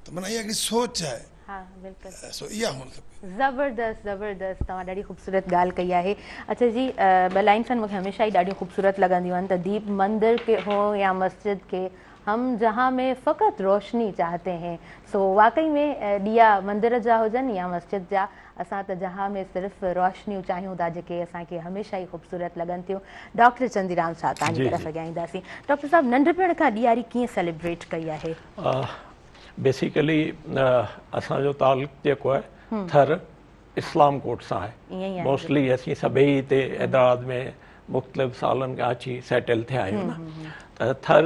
ته معنيٰ اها هڪڙي سوچ آهي ها بلڪل سو اها هئڻ کپي. زبردست زبردست توهان ڏاڍي خوبصورت ڳالهه ڪئي آهي اڇا جي ٻه لائنس آهن مونکي هميشه ئي ڏاڍيون خوبصورت لڳنديون آهن ته ديپ مندر ڪي هو يا مسجد ڪي هم جهان ۾ فقط روشني چاهتي هين. سو واقعي ۾ ڏيئا مندر جا هجن يا مسجد جا اسان ته جهان ۾ صرف روشنيون چاهيون ٿا جيڪي اسان کي هميشه ئي خوبصورت لڳن ٿيون. ڊاڪٽر چنديرام صاحب توهان جي طرف اڳيان اينداسين. ڊاڪٽر صاحب ننڍپڻ کان ڏياري ڪيئن سيليبريٽ ڪئي آهي؟ بيسيڪلي اسان جو تعلق جيڪو آهي ٿر اسلام ڪوٽ سان آهي. موسٽلي اسين سڀئي هتي حيدرآباد ۾ مختلف سالن کان اچي سيٽل ٿيا آهيون نه ته ٿر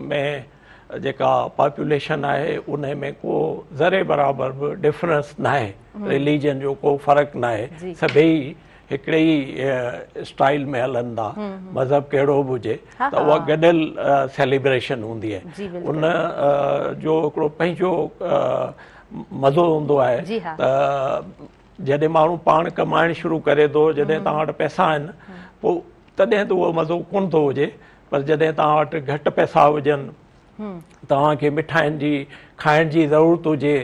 ۾ جيڪا پاپوليشن آهي ان ۾ ڪو ذري برابر به ڊفرنس ناهي رليجن جو ڪو فرق ناهي سڀئي هڪڙي ئي اسٽائل ۾ هلن ٿا مذهب ڪهڙو به هجي ته اها گڏيل سيليبريشن هوندي آهي ان جو هڪڙو پنهنجو مزو هوندو آهي ته جڏهن ماڻهو پاڻ ڪمائڻ شروع ڪري ٿو جڏهن توهان وٽ پئسا آهن پوء تڏهن ته اهو مزو ڪونه ٿو هجي پر جڏهن توهان وٽ گهٽ پئسا هجن توهان کي مٺاين جي کائڻ جي ضرورت هجي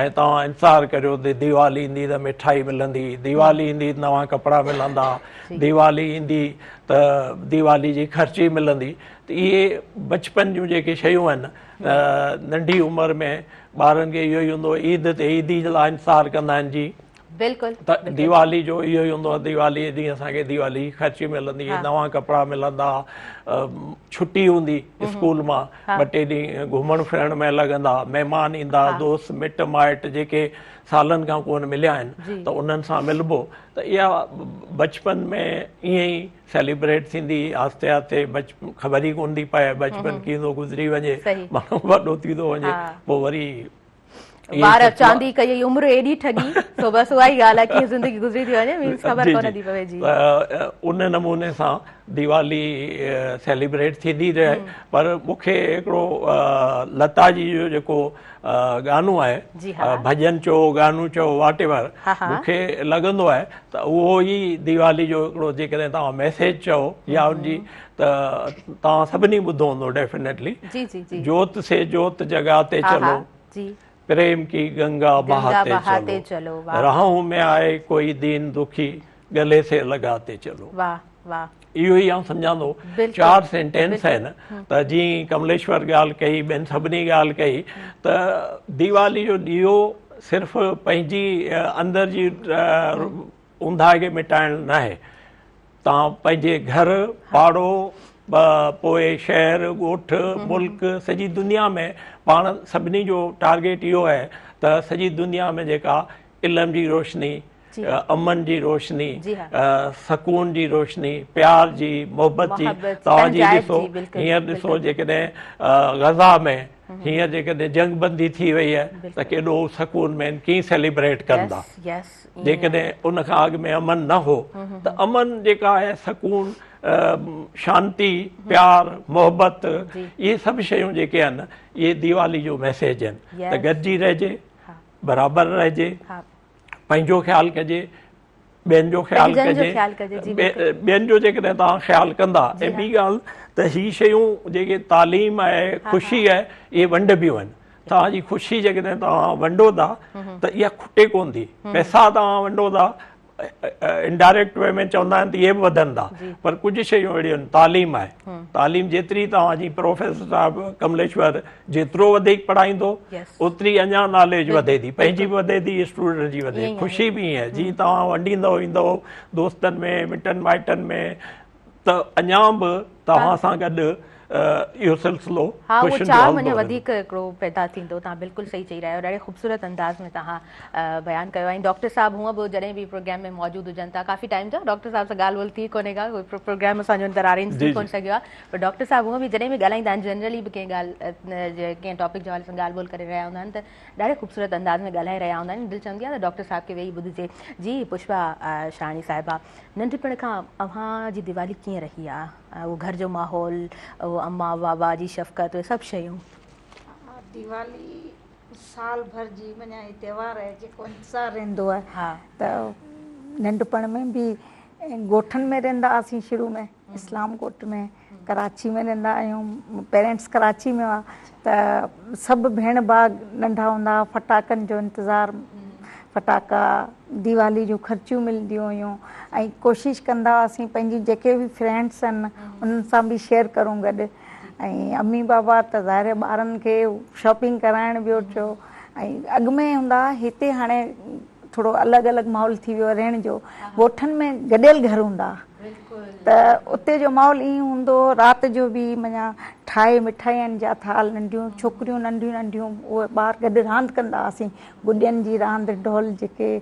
۽ توهان انتظار ڪريو ته ديوالي ايندي ته مٺائي ملندي ديوالي ايندي ته نوان ڪپڙا ملندا ديوالي ايندي ته ديوالي جي خرچي ملندي ته اهي بچپن جون جيڪي شيون آهن ننڍي عمر ۾ ٻارن کي اهو ئي هوندو عيد تي عيدي لاء انتظار ڪندا آهن جي بلڪل ته ديوالي جو اهو ئي هوندو آهي ديوالي جي ڏينهن اسان کي ديوالي جي خرچي ملندي نوان ڪپڙا ملندا ڇٽي هوندي اسڪول مان ٻه ٽي ڏينهن گهمڻ ڦرڻ ۾ لڳندا مهمان ايندا دوست مٽ مائٽ جيڪي سالن کان ڪونه مليا آهن ته انهن سان ملبو ته اها بچپن ۾ ائين ئي سيليبريٽ ٿيندي آهستي آهستي بچ خبر ئي ڪونه ٿي پئي بچپن ڪيئن ٿو گذري وڃي ماڻهو وڏو ٿي ٿو وڃي پوء وري وار چاندي ڪئي عمر ايڏي ٺڳي سو بس اها ئي ڳالهه آهي ڪيئن زندگي گذري ٿي وڃي مينس خبر ڪونه ٿي پوي جي ان نموني سان ديوالي سيليبريٽ ٿيندي رهي پر مون کي هڪڙو لتا جي جو جيڪو گانو آهي ڀڄن چئو گانو چئو واٽ ايور مون کي لڳندو آهي ته اهو ئي ديوالي جو هڪڙو جيڪڏهن توهان ميسيج چئو يا ان جي ته توهان سڀني ٻڌو هوندو ڊيفينيٽلي جوت سي جوت جگاتي چلو پريم ڪي گنگا بهاتي چلو راهون ۾ آئي ڪوئي دين دکي گلي سي لگاتي چلو. واه واه. اهو ئي آئون سمجهان ٿو چار سينٽينس آهن ته جيئن ڪمليشور ڳالهه ڪئي ٻين سڀني ڳالهه ڪئي ته ديوالي جو ڏيئو صرف پنهنجي اندر جي اونداهه کي مٽائڻ ناهي توهان پنهنجي گهر پاڙو پوء شهر ڳوٺ ملڪ سڄي دنيا ۾ پاڻ سڀني جو ٽارگيٽ اهو آهي ته سڄي دنيا ۾ جيڪا علم جي روشني امن جي روشني، سڪون جي روشني، پيار جي، محبت جي، توهان جي ڏسو هينئر ڏسو جيڪڏهن غزه ۾ هينئر جيڪڏهن جنگ بندي ٿي وئي آهي ته ڪيڏو سڪون ۾ ڪيئن سيليبريٽ ڪندا جيڪڏهن ان کان اڳ ۾ امن نه هو ته امن جيڪا آهي سڪون شانتي پيار محبت اهي سڀ شيون جيڪي آهن اهي ديوالي جو ميسيج آهن ته گڏجي رهجي برابر رهجي پنهنجو خيال ڪجي ٻين جو خيال ڪجي ٻين جو جيڪڏهن توهان خيال ڪندا ۽ ٻي ڳالهه ته هي شيون جيڪي تعليم آهي خوشي آهي اهي ونڊبيون آهن توهان جي خوشي جيڪڏهن توهان ونڊو ٿا ته اها کٽي ڪون ٿي پئسا توهان ونڊو ٿا انڊائريڪٽ وي ۾ چوندا آهن ته اهي به وڌن ٿا پر ڪجهه شيون اهڙيون آهن تعليم آهي تعليم جيتري توهان جي پروفيسر صاحب ڪمليشور جيترو وڌيڪ پڙهائيندو اوتري اڃا ناليج وڌي ٿي پنهنجي به وڌي ٿي اسٽوڊنٽ جي وڌي خوشي به ائين جيئن توهان ونڊيندو ويندو دوستن ۾ مٽن مائٽن ۾ ته اڃا به توهان سان گڏ اهو سلسلو ها اهو چاهه معنيٰ وڌيڪ هڪڙو پيدا ٿيندو توهان بلڪل صحيح چئي رهيا آهيو ڏاڍي خوبصورت انداز ۾ توهان بيان ڪيو ۽ ڊاڪٽر صاحب هونء به جڏهن به پروگرام ۾ موجود هجن ٿا ڪافي ٽائيم ٿيو ڊاڪٽر صاحب سان ڳالهه ٻولهه ٿي ڪونهي ڪا پروگرام اسان جو اندر ارينج ٿي ڪونه سگهيو آهي پر ڊاڪٽر صاحب هونء به جڏهن به ڳالهائيندا آهن جنرلي به ڪنهن ڳالهه جي ڪنهن ٽاپڪ جي حوالي سان ڳالهه ٻولهه ڪري رهيا هوندا آهن ته ڏاڍي خوبصورت انداز ۾ ڳالهائي رهيا هوندا آهن دل چوندي آهي ته ڊاڪٽر صاحب کي ويهي ٻڌجي جي پشپا شاهاڻي صاحبه ننڍپڻ کان اوهان جي ديوالي ڪيئن رهي آهي اهو گهر جو ماحول اهو اما بابا جي شفقت اهي سڀ شيون. ديوالي سال ڀر جي معنيٰ هي تهوار آهي جيڪو انتظار رهندو آهي ته ننڍپڻ ۾ به ڳوٺن ۾ رهندا هئاسين شروع ۾ اسلام ڪوٽ ۾ ڪراچي ۾ رهندا آهيون پيرنٽس ڪراچي ۾ هئا ته سڀ ڀيڻ ڀاء ننڍا هوندا هئا ڦٽاڪن جو انتظار ڦٽاڪا ديوالي جون خرچيون ملنديون هيون ۽ ڪوشش ڪندا هئاسين پنهنجي جيڪي به فرينڊس آهن انهن سان به شيئر ڪرون گڏ. ۽ امي بابا ته ظاهر آهي ٻارن کي شاپنگ ڪرائڻ ٻيو ٽيو ۽ اڳ ۾ هوندا هتي هاڻي ٿورو الڳ الڳ ماحول ٿي ويو رهڻ جو ڳوٺن ۾ گڏيل گهر هوندا ته اتي جو ماحول ائين هوندو هو رات جو به معنيٰ ٺاهي مٺاين جا ٿال ننڍيون ڇوڪريون ننڍيون ننڍيون اهي ٻار گڏ راند ڪندا هئاسين گڏين جي راند ڍول جيڪي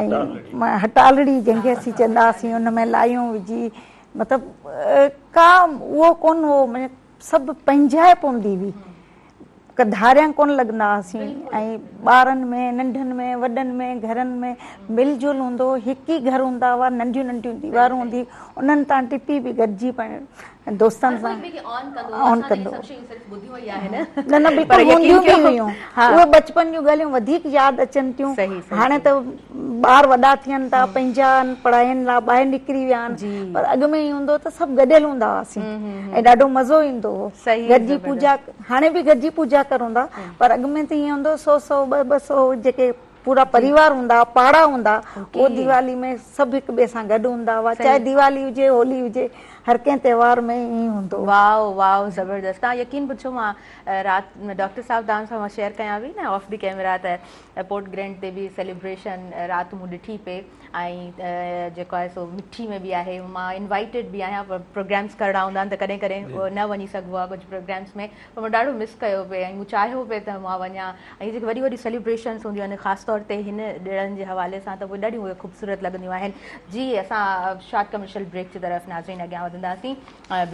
۽ هٽالڙي جنهن کي اسين چوندا هئاسين ان ۾ لايون وجهي مطلب ڪا اهو ڪونه هو معنيٰ سڀ پنهنجائپ هوندي هئي ڪا ڌاريان ڪونه لڳندا هئاسين ۽ ٻارن ۾ ننڍن ۾ وڏن ۾ گهرن ۾ مل جل هوندو هو هڪ ئي گهر هوندا هئا ننڍيون ننڍيون ديوارون هوندي انهن تان ٽپي به گڏجي پاڻ دوستن سان آن ڪندو نه نه بلڪل هونديون به هيون اهي بچپن جون ڳالهيون وڌيڪ ياد اچن ٿيون هاڻي ته ٻار وڏا ٿين ٿا پنهنجا آهن پڙهائين لاء ٻاهر نڪري ويا آهن پر اڳ ۾ ائين هوندو هو ته سڀ گڏيل هوندا هئاسين ۽ ڏاڍو مزو ايندو هو گڏجي پوڄا هاڻي به گڏجي پوڄا ڪرون ٿا پر اڳ ۾ ته ائين هوندو هو سو سو ٻه ٻه سو جيڪي پورا پريوار هوندا هئا پاڙا هوندا اهو ديوالي ۾ سڀ هڪ ٻئي سان گڏ هوندا هئا چاهي ديوالي هجي هولي هجي هر ڪنهن تهوار ۾ ائين هوندو هو. واو واو زبردست توهان يقين پڇو مان رات ڊاڪٽر صاحب توهان سان مان شيئر ڪيان پئي نه آف the camera ته پورٽ گرينٽ تي به سيليبريشن رات مون ڏٺي پئي ۽ جيڪو آهي سو مٺي ۾ به آهي مان انوائيٽيڊ به آهيان پر پروگرامس ڪرڻا هوندا آهن ته ڪڏهن ڪڏهن نه وڃي سگهبو آهي ڪجهه پروگرامس ۾ پر مون ڏاڍو مس ڪيو پئي ۽ مون چاهيو پئي ته مان وڃان ۽ جيڪي وڏيون وڏيون سيليبريشنس هونديون آهن خاص طور تي هن ڏڻن جي حوالي سان ته اهي ڏاڍيون اهي خوبصورت لڳنديون آهن جي اسان شارٽ ڪمرشل بريڪ جي طرف ناظرين اڳيان وڌنداسين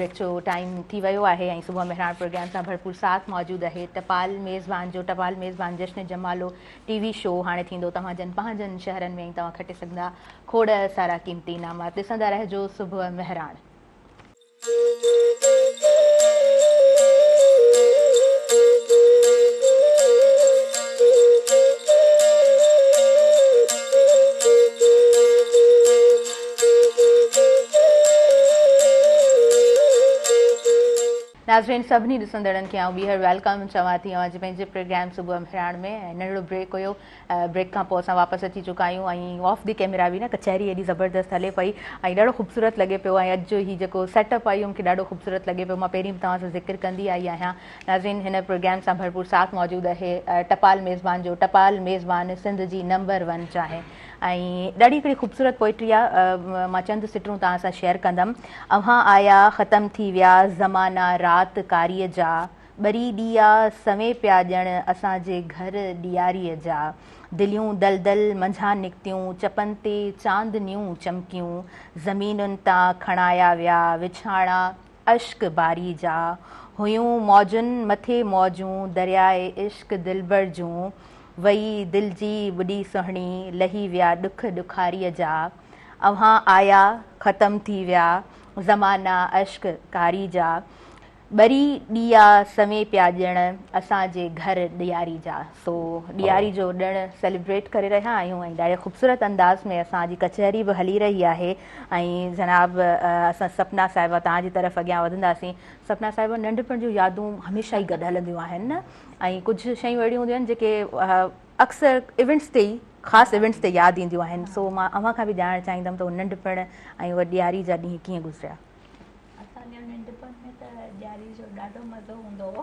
بريڪ جو ٽائيم ٿي ويو آهي ۽ صبح مهراڻ پروگرام سان ڀرپور ساٿ موجود آهي ٽپال ميزبان جو ٽپال ميزبان جشن جمالو ٽي وي شو هاڻي ٿيندو توهان جن پنهنجن شهرن ۾ ۽ توهان کٽي سگهندا کوڙ سارا قيمتي انعامات ڏسندا رهجو صبح مهراڻ. ناظرين سڀني ڏسندڙن کي آئون ٻيهر welcome چوان ٿي اوهان جي پنهنجي پروگرام صبح مهراڻ ۾ ۽ ننڍڙو بريڪ هيو بريڪ کان پوء اسان واپس اچي چڪا آهيون ۽ آف the camera به نه ڪچهري ايڏي زبردست هلي پئي ۽ ڏاڍو خوبصورت لڳي پيو ۽ اڄ جو هي جيڪو سيٽ اپ آهي اهو مونکي ڏاڍو خوبصورت لڳي پيو مان پهرين به توهان سان ذڪر ڪندي آئي آهيان ناظرين هن پروگرام سان ڀرپور ساٿ موجود آهي ٽپال ميزبان جو ٽپال ميزبان سنڌ جي نمبر ون چانهه ۽ ڏاڍي هڪڙي خوبصورت پوئٽري آ مان چند سٽون توهان سان شيئر ڪندم اوهان آيا ختم ٿي ويا زمانا رات ڪاريء جا ٻري ڏيئا سوين پيا ڄڻ اسان جي گهر ڏياريء جا دليون دلدل منجهان نڪتيون چپن تي چاندنيون چمڪيون زمينن تان کڻايا ويا وڇاڻا اشڪ باري جا هيون موجن مٿي موجون درياء عشق دلبر جون وئي دل جي ٻڏي سهڻي لهي ويا ڏک ڏکاريء جا اوهان آيا ختم ٿي ويا زمانا اشڪ ڪاري جا ٻري ڏيئا سوين پيا ڄڻ اسان جي گهر ڏياري جا سو ڏياري جو ڏڻ سيليبريٽ ڪري رهيا آهيون ۽ ڏاڍي خوبصورت انداز ۾ اسان جي ڪچهري به هلي رهي آهي ۽ جناب اسان سپنا صاحبه توهان جي طرف اڳيان وڌنداسين سپنا صاحبه ننڍپڻ جون يادون هميشه ئي گڏ هلنديون آهن نه ۽ ڪجهه شيون اهڙيون هونديون آهن جيڪي اڪثر ايونٽس تي ئي خاص ايونٽس تي ياد اينديون آهن سو مان اوهان کان به ڄاڻڻ چاهيندم ته اهو ننڍپڻ ۽ اهي ڏياري جا ڏينهن ڪيئن گذريا. اسان جو ننڍپڻ ۾ ته ڏياري جو ڏاڍو مزو هوندو هو.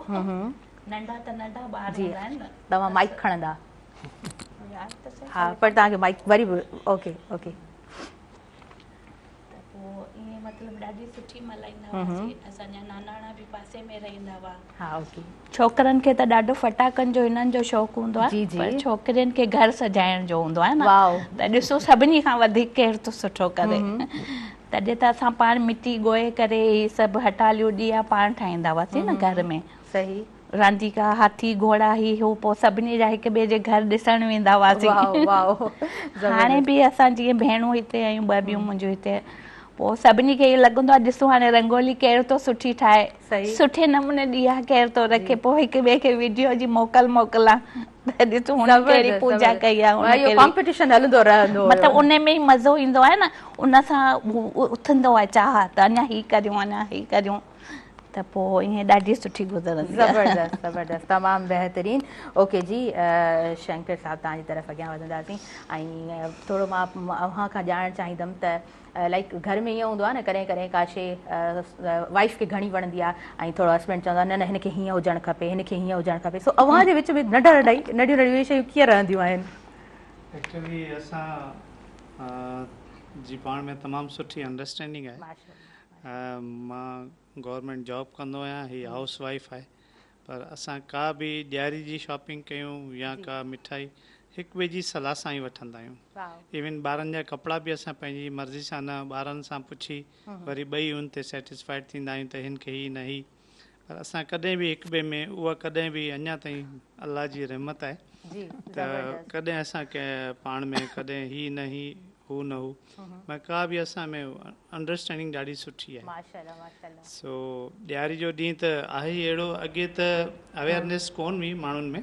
ننڍا ته ننڍا ٻار هوندا آهن نه. توهان مائيڪ کڻندا. ها پر توهان کي مائيڪ وري به اوڪي اوڪي. ته پوء ائين مطلب ڏاڍي سٺي ملهائيندا هئاسين. اسان جا ناناڻا به پاسي ۾ رهندا هئا. ها اوڪي. ڇوڪرن کي ته ڏاڍو ڦٽاڪن جو هنن جو شوق هوندو آهي پر ڇوڪرين کي گهر سجائڻ جو هوندو آهي نه ته ڏسو سڀني کان وڌيڪ ڪير ٿو سٺو ڪري. تڏهن ته اسان پاڻ مٽي ڳوهي ڪري هي سڀ هٽاليون ڏيئا پاڻ ٺاهيندا هئاسين نه گهر ۾. صحيح. رانديڪا، هاٿي، گهوڙا هي هو پوء سڀني جا هڪ ٻئي جي گهر ڏسڻ ويندا هئاسين. واو واو هاڻي به اسان جيئن ڀيڻون هتي آهيون ٻه ٻيون منهنجون هتي پوء سڀني کي اهو لڳندو آهي ڏسون هاڻي رنگولي ڪير ٿو سٺي ٺاهي سٺي نموني ڏيئا ڪير ٿو رکي پوء هڪ ٻئي کي وڊيو جي موڪل موڪلان ته ڏسون هن ڪهڙي پوڄا ڪئي آهي هن ڪهڙي ڪامپيٽيشن هلندو رهندو هيو مطلب ان ۾ ئي مزو ايندو آهي نه ان سان اٿندو آهي چاهه ته اڃا هي ڪريون اڃا هي ڪريون ته پوء ائين ڏاڍي سٺي گذرندي آهي. زبردست زبردست تمام بهترين اوڪي جي شنڪر صاحب توهان جي طرف اڳيان وڌنداسين ۽ ٿورو مان اوهان کان ڄاڻڻ چاهيندم ته لائيڪ گهر ۾ ائين هوندو آهي نه ڪڏهن ڪڏهن ڪا شي وائيف کي گهڻي وڻندي آهي ۽ ٿورو هسبينڊ چوندو آهي نه نه هن کي هيئن هجڻ کپي هن کي هيئن هجڻ کپي سو اوهان جي وچ ۾ ننڍا ننڍا ننڍيون ننڍيون اهي شيون ڪيئن رهنديون آهن؟ ايڪچوئلي اسان جي پاڻ ۾ تمام سٺي انڊرسٽينڊنگ آهي. مان گورنمينٽ جاب ڪندو آهيان هي هائوس وائيف آهي پر اسان ڪا به ڏياري جي شاپنگ ڪيون يا ڪا مٺائي هڪ ٻئي جي صلاح سان ئي وٺندا آهيون ايون ٻارن جا ڪپڙا به اسان پنهنجي مرضي سان نه ٻارن سان پڇي وري ٻئي ان تي سيٽسفائيڊ ٿيندا آهيون ته هن کي هي نه هي پر اسان ڪڏهن به هڪ ٻئي ۾ اها ڪڏهن به اڃا تائين الله جي رحمت آهي ته ڪڏهن اسان پاڻ ۾ ڪڏهن هي نه هي هو نه هو مان ڪا به اسان ۾ انڊرسٽينڊنگ ڏاڍي سٺي آهي سو ڏياري جو ڏينهن ته آهي ئي اهڙو اڳي ته اويئرنيس ڪون هئي ماڻهن ۾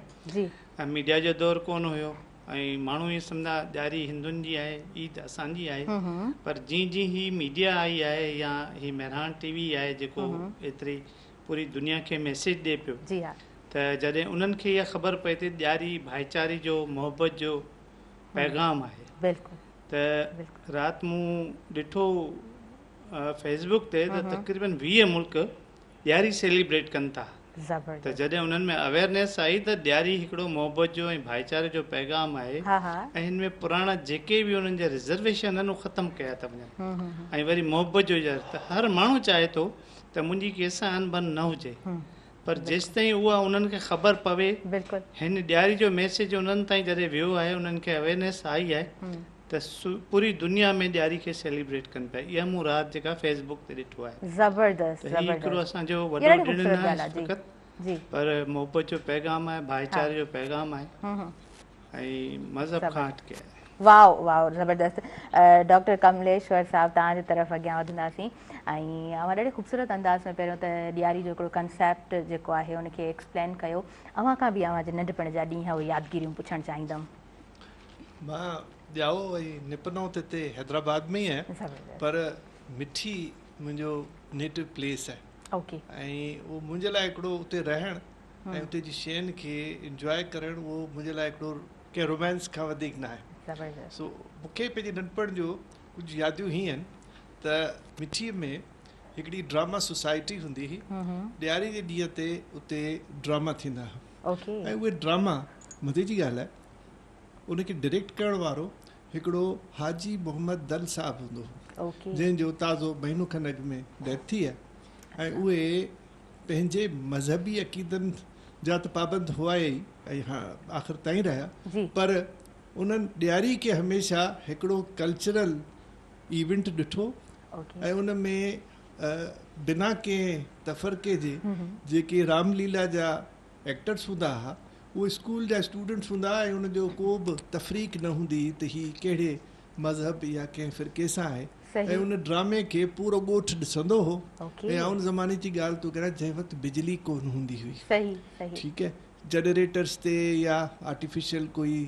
۽ ميڊيا جو دور ڪون هيو ۽ ماڻهو ائين سمجهندا ڏياري هندن جي آهي عيد اسان جي آهي پر جيئن جيئن هي ميڊيا آئي آهي يا هي مهراڻ ٽي وي آهي جيڪو ايتري پوري دنيا کي ميسيج ڏي پيو ته جڏهن انهن کي اها خبر پئي ته ڏياري ڀائيچاري جو محبت جو پيغام آهي بلڪل ته رات مون ڏٺو فيسبوڪ تي ته تقريبن 20 ملڪ ڏياري سيليبريٽ ڪن ٿا ته جڏهن انهن ۾ اويئرنيس آئي ته ڏياري هڪڙو محبت جو ۽ ڀائيچاري جو پيغام آهي ۽ هن ۾ پراڻا جيڪي به انهن جا رزرويشن آهن اهي ختم ڪيا ٿا وڃن ۽ وري محبت جو اظهار ته هر ماڻهو چاهي ٿو ته منهنجي ڪنهن سان انبن نه هجي پر جيستائين اها انهن کي خبر پوي هن ڏياري جو ميسيج انهن تائين جڏهن ويو آهي انهن کي اويئرنيس آئي آهي ته پوري دنيا ۾ ڏياري کي سيليبريٽ ڪن پيا اها مون رات جيڪا فيس بڪ تي ڏٺو آهي. زبردست ته هي هڪڙو اسان جو وڏو ڏڻ نه آهي فقط پر محبت جو پيغام آهي ڀائيچاري جو پيغام آهي ۽ مذهب کان هٽڪي آهي. واو واو زبردست ڊاڪٽر ڪمليشور صاحب توهان جي طرف اڳيان وڌنداسين ۽ اوهان ڏاڍي خوبصورت انداز ۾ پهريون ته ڏياري جو هڪڙو ڪنسيپٽ جيڪو آهي ان کي ايڪسپلين ڪيو اوهان کان به اوهان جي ننڍپڻ جا ڏينهن اهي يادگيريون پڇڻ چاهيندم. مان ڄائو ۽ نپنو ته هتي حيدرآباد ۾ ئي آهيان پر مٺي منهنجو نيٽو پليس آهي ۽ اهو منهنجي لاء هڪڙو اتي رهڻ ۽ اتي جي شين کي انجواء ڪرڻ اهو منهنجي لاء هڪڙو ڪنهن رومانس کان وڌيڪ نه آهي. سو مون کي پنهنجي ننڍپڻ جو ڪجهه ياديون هي آهن ته مٺي ۾ هڪڙي ڊراما سوسائٽي هوندي هئي ڏياري جي ڏينهن تي اتي ڊراما ٿيندا هئا ۽ اهي ڊراما مزي جي ڳالهه آهي ان کي ڊائريڪٽ ڪرڻ وارو هڪڙو حاجي محمد دل صاحب هوندو هو جنهن جو تازو مهينو کن اڳ ۾ ڊيٿ ٿي آهي ۽ اهي پنهنجي مذهبي عقيدن جا ته پابند هئا ئي ۽ آخر تائين رهيا پر انهن ڏياري کي هميشه هڪڙو ڪلچرل ايونٽ ڏٺو ۽ ان ۾ بنا ڪنهن تفرقي جي جيڪي رام ليلا جا ايڪٽرس هوندا ها اهي اسڪول جا اسٽوڊنٽس هوندا ها ۽ ان جو ڪو به تفريق نه هوندي هئي ته هي ڪهڙي مذهب يا ڪنهن فرقي سان آهي ۽ ان ڊرامي کي پورو ڳوٺ ڏسندو هو ۽ آئون ان زماني جي ڳالهه ٿو ڪريان جنهن وقت بجلي ڪونه هوندي هئي ٺيڪ آهي جنريٽرس تي يا آرٽيفيشل ڪوئي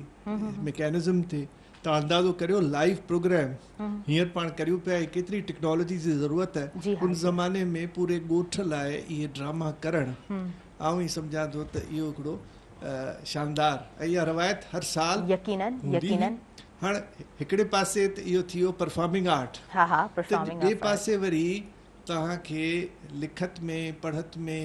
ميڪانزم تي توهان اندازو ڪريو لائيو پروگرام هينئر پاڻ ڪريون پيا ۽ ڪيتري ٽيڪنالاجي جي ضرورت آهي ان زماني ۾ پوري ڳوٺ لاء اهي ڊراما ڪرڻ آئون ائين سمجهان ٿو ته اهو هڪڙو شاندار ۽ اها روايت هر سال يقينن يقينن هاڻ هڪڙي پاسي ته اهو ٿي ويو پرفارمنگ آرٽ ته ٻئي پاسي وري توهان کي لکت ۾ پڙهت ۾